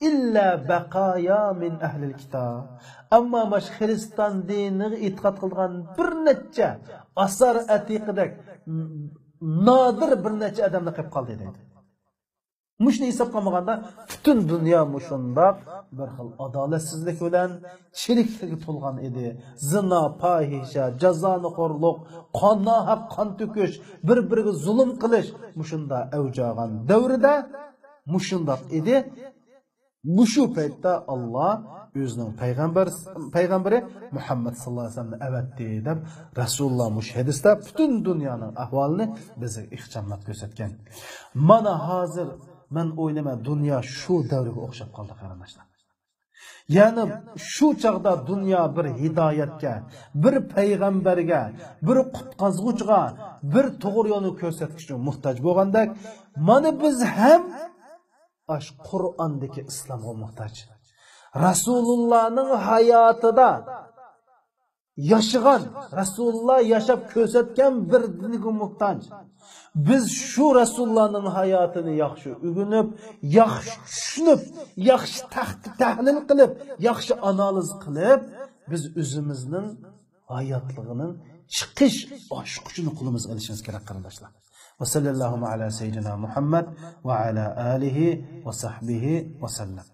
ئىللا بەقايا مىن ئەھلىل كىتاب. ئەمما ماش خىرىستان دىنىغا ئېتىقاد قىلىدىغان بىر نەچچە ئاسار ئەتىقىدەك نادىر بىر نەچچە ئادەملا قېلىپ قالدى دەيدۇ. مۇشۇنى ھېسابقا ئالمىغاندا، پۈتۈن دۇنيا مۇشۇنداق بىر خىل ئادالەتسىزلىك بىلەن چىرىكلىككە تولغان ئىدى. زىنا، پاھىشە، جازانىخورلۇق، قان، ناھەق قان تۆكۈش، بىر-بىرىگە زۇلۇم قىلىش مۇشۇنداق ئەۋج ئالغان دەۋردە مۇشۇنداق ئىدى. مۇشۇ پەيتتە ئاللا ئۆزىنىڭ پەيغەمبەر، پەيغەمبىرى مۇھەممەد ساللاللاھۇ ئەلەيھى ۋەسەللەمنى ئەۋەتتى دەپ، رەسۇلۇللا مۇشۇ ھەدىستە پۈتۈن دۇنيانىڭ ئەھۋالىنى بىزگە ئىخچاملاپ كۆرسەتكەن. مانا ھازىر مەن ئويلايمەن، دۇنيا شۇ دەۋرگە ئوخشاپ قالدى، قېرىنداشلار. يەنى شۇ چاغدا دۇنيا بىر ھىدايەتكە، بىر پەيغەمبەرگە، بىر قۇتقازغۇچىغا، بىر توغرا يولنى كۆرسەتكۈچىگە موھتاج بولغاندەك، مانا بىز ھەم ئاش قۇرئاندىكى ئىسلامغا موھتاج. رەسۇلۇللانىڭ ھاياتىدا ياشىغان، رەسۇلۇللا ياشاپ كۆرسەتكەن بىر دىنگە موھتاج. بىز شۇ رەسۇلۇللانىڭ ھاياتىنى ياخشى ئۆگىنىپ، ياخشى چۈشىنىپ، ياخشى تەھقىق، تەھلىل قىلىپ، ياخشى ئانالىز قىلىپ، بىز ئۆزىمىزنىڭ ھاياتلىقىنىڭ چىقىش ئاچقۇچىنى قولىمىزغا ئېلىشىمىز كېرەك، قېرىنداشلار. ۋە سەللەللاھۇ ئەلە سەييىدىنا مۇھەممەد ۋە ئەلە ئالىھى ۋە سەھبىھى ۋە سەللەم.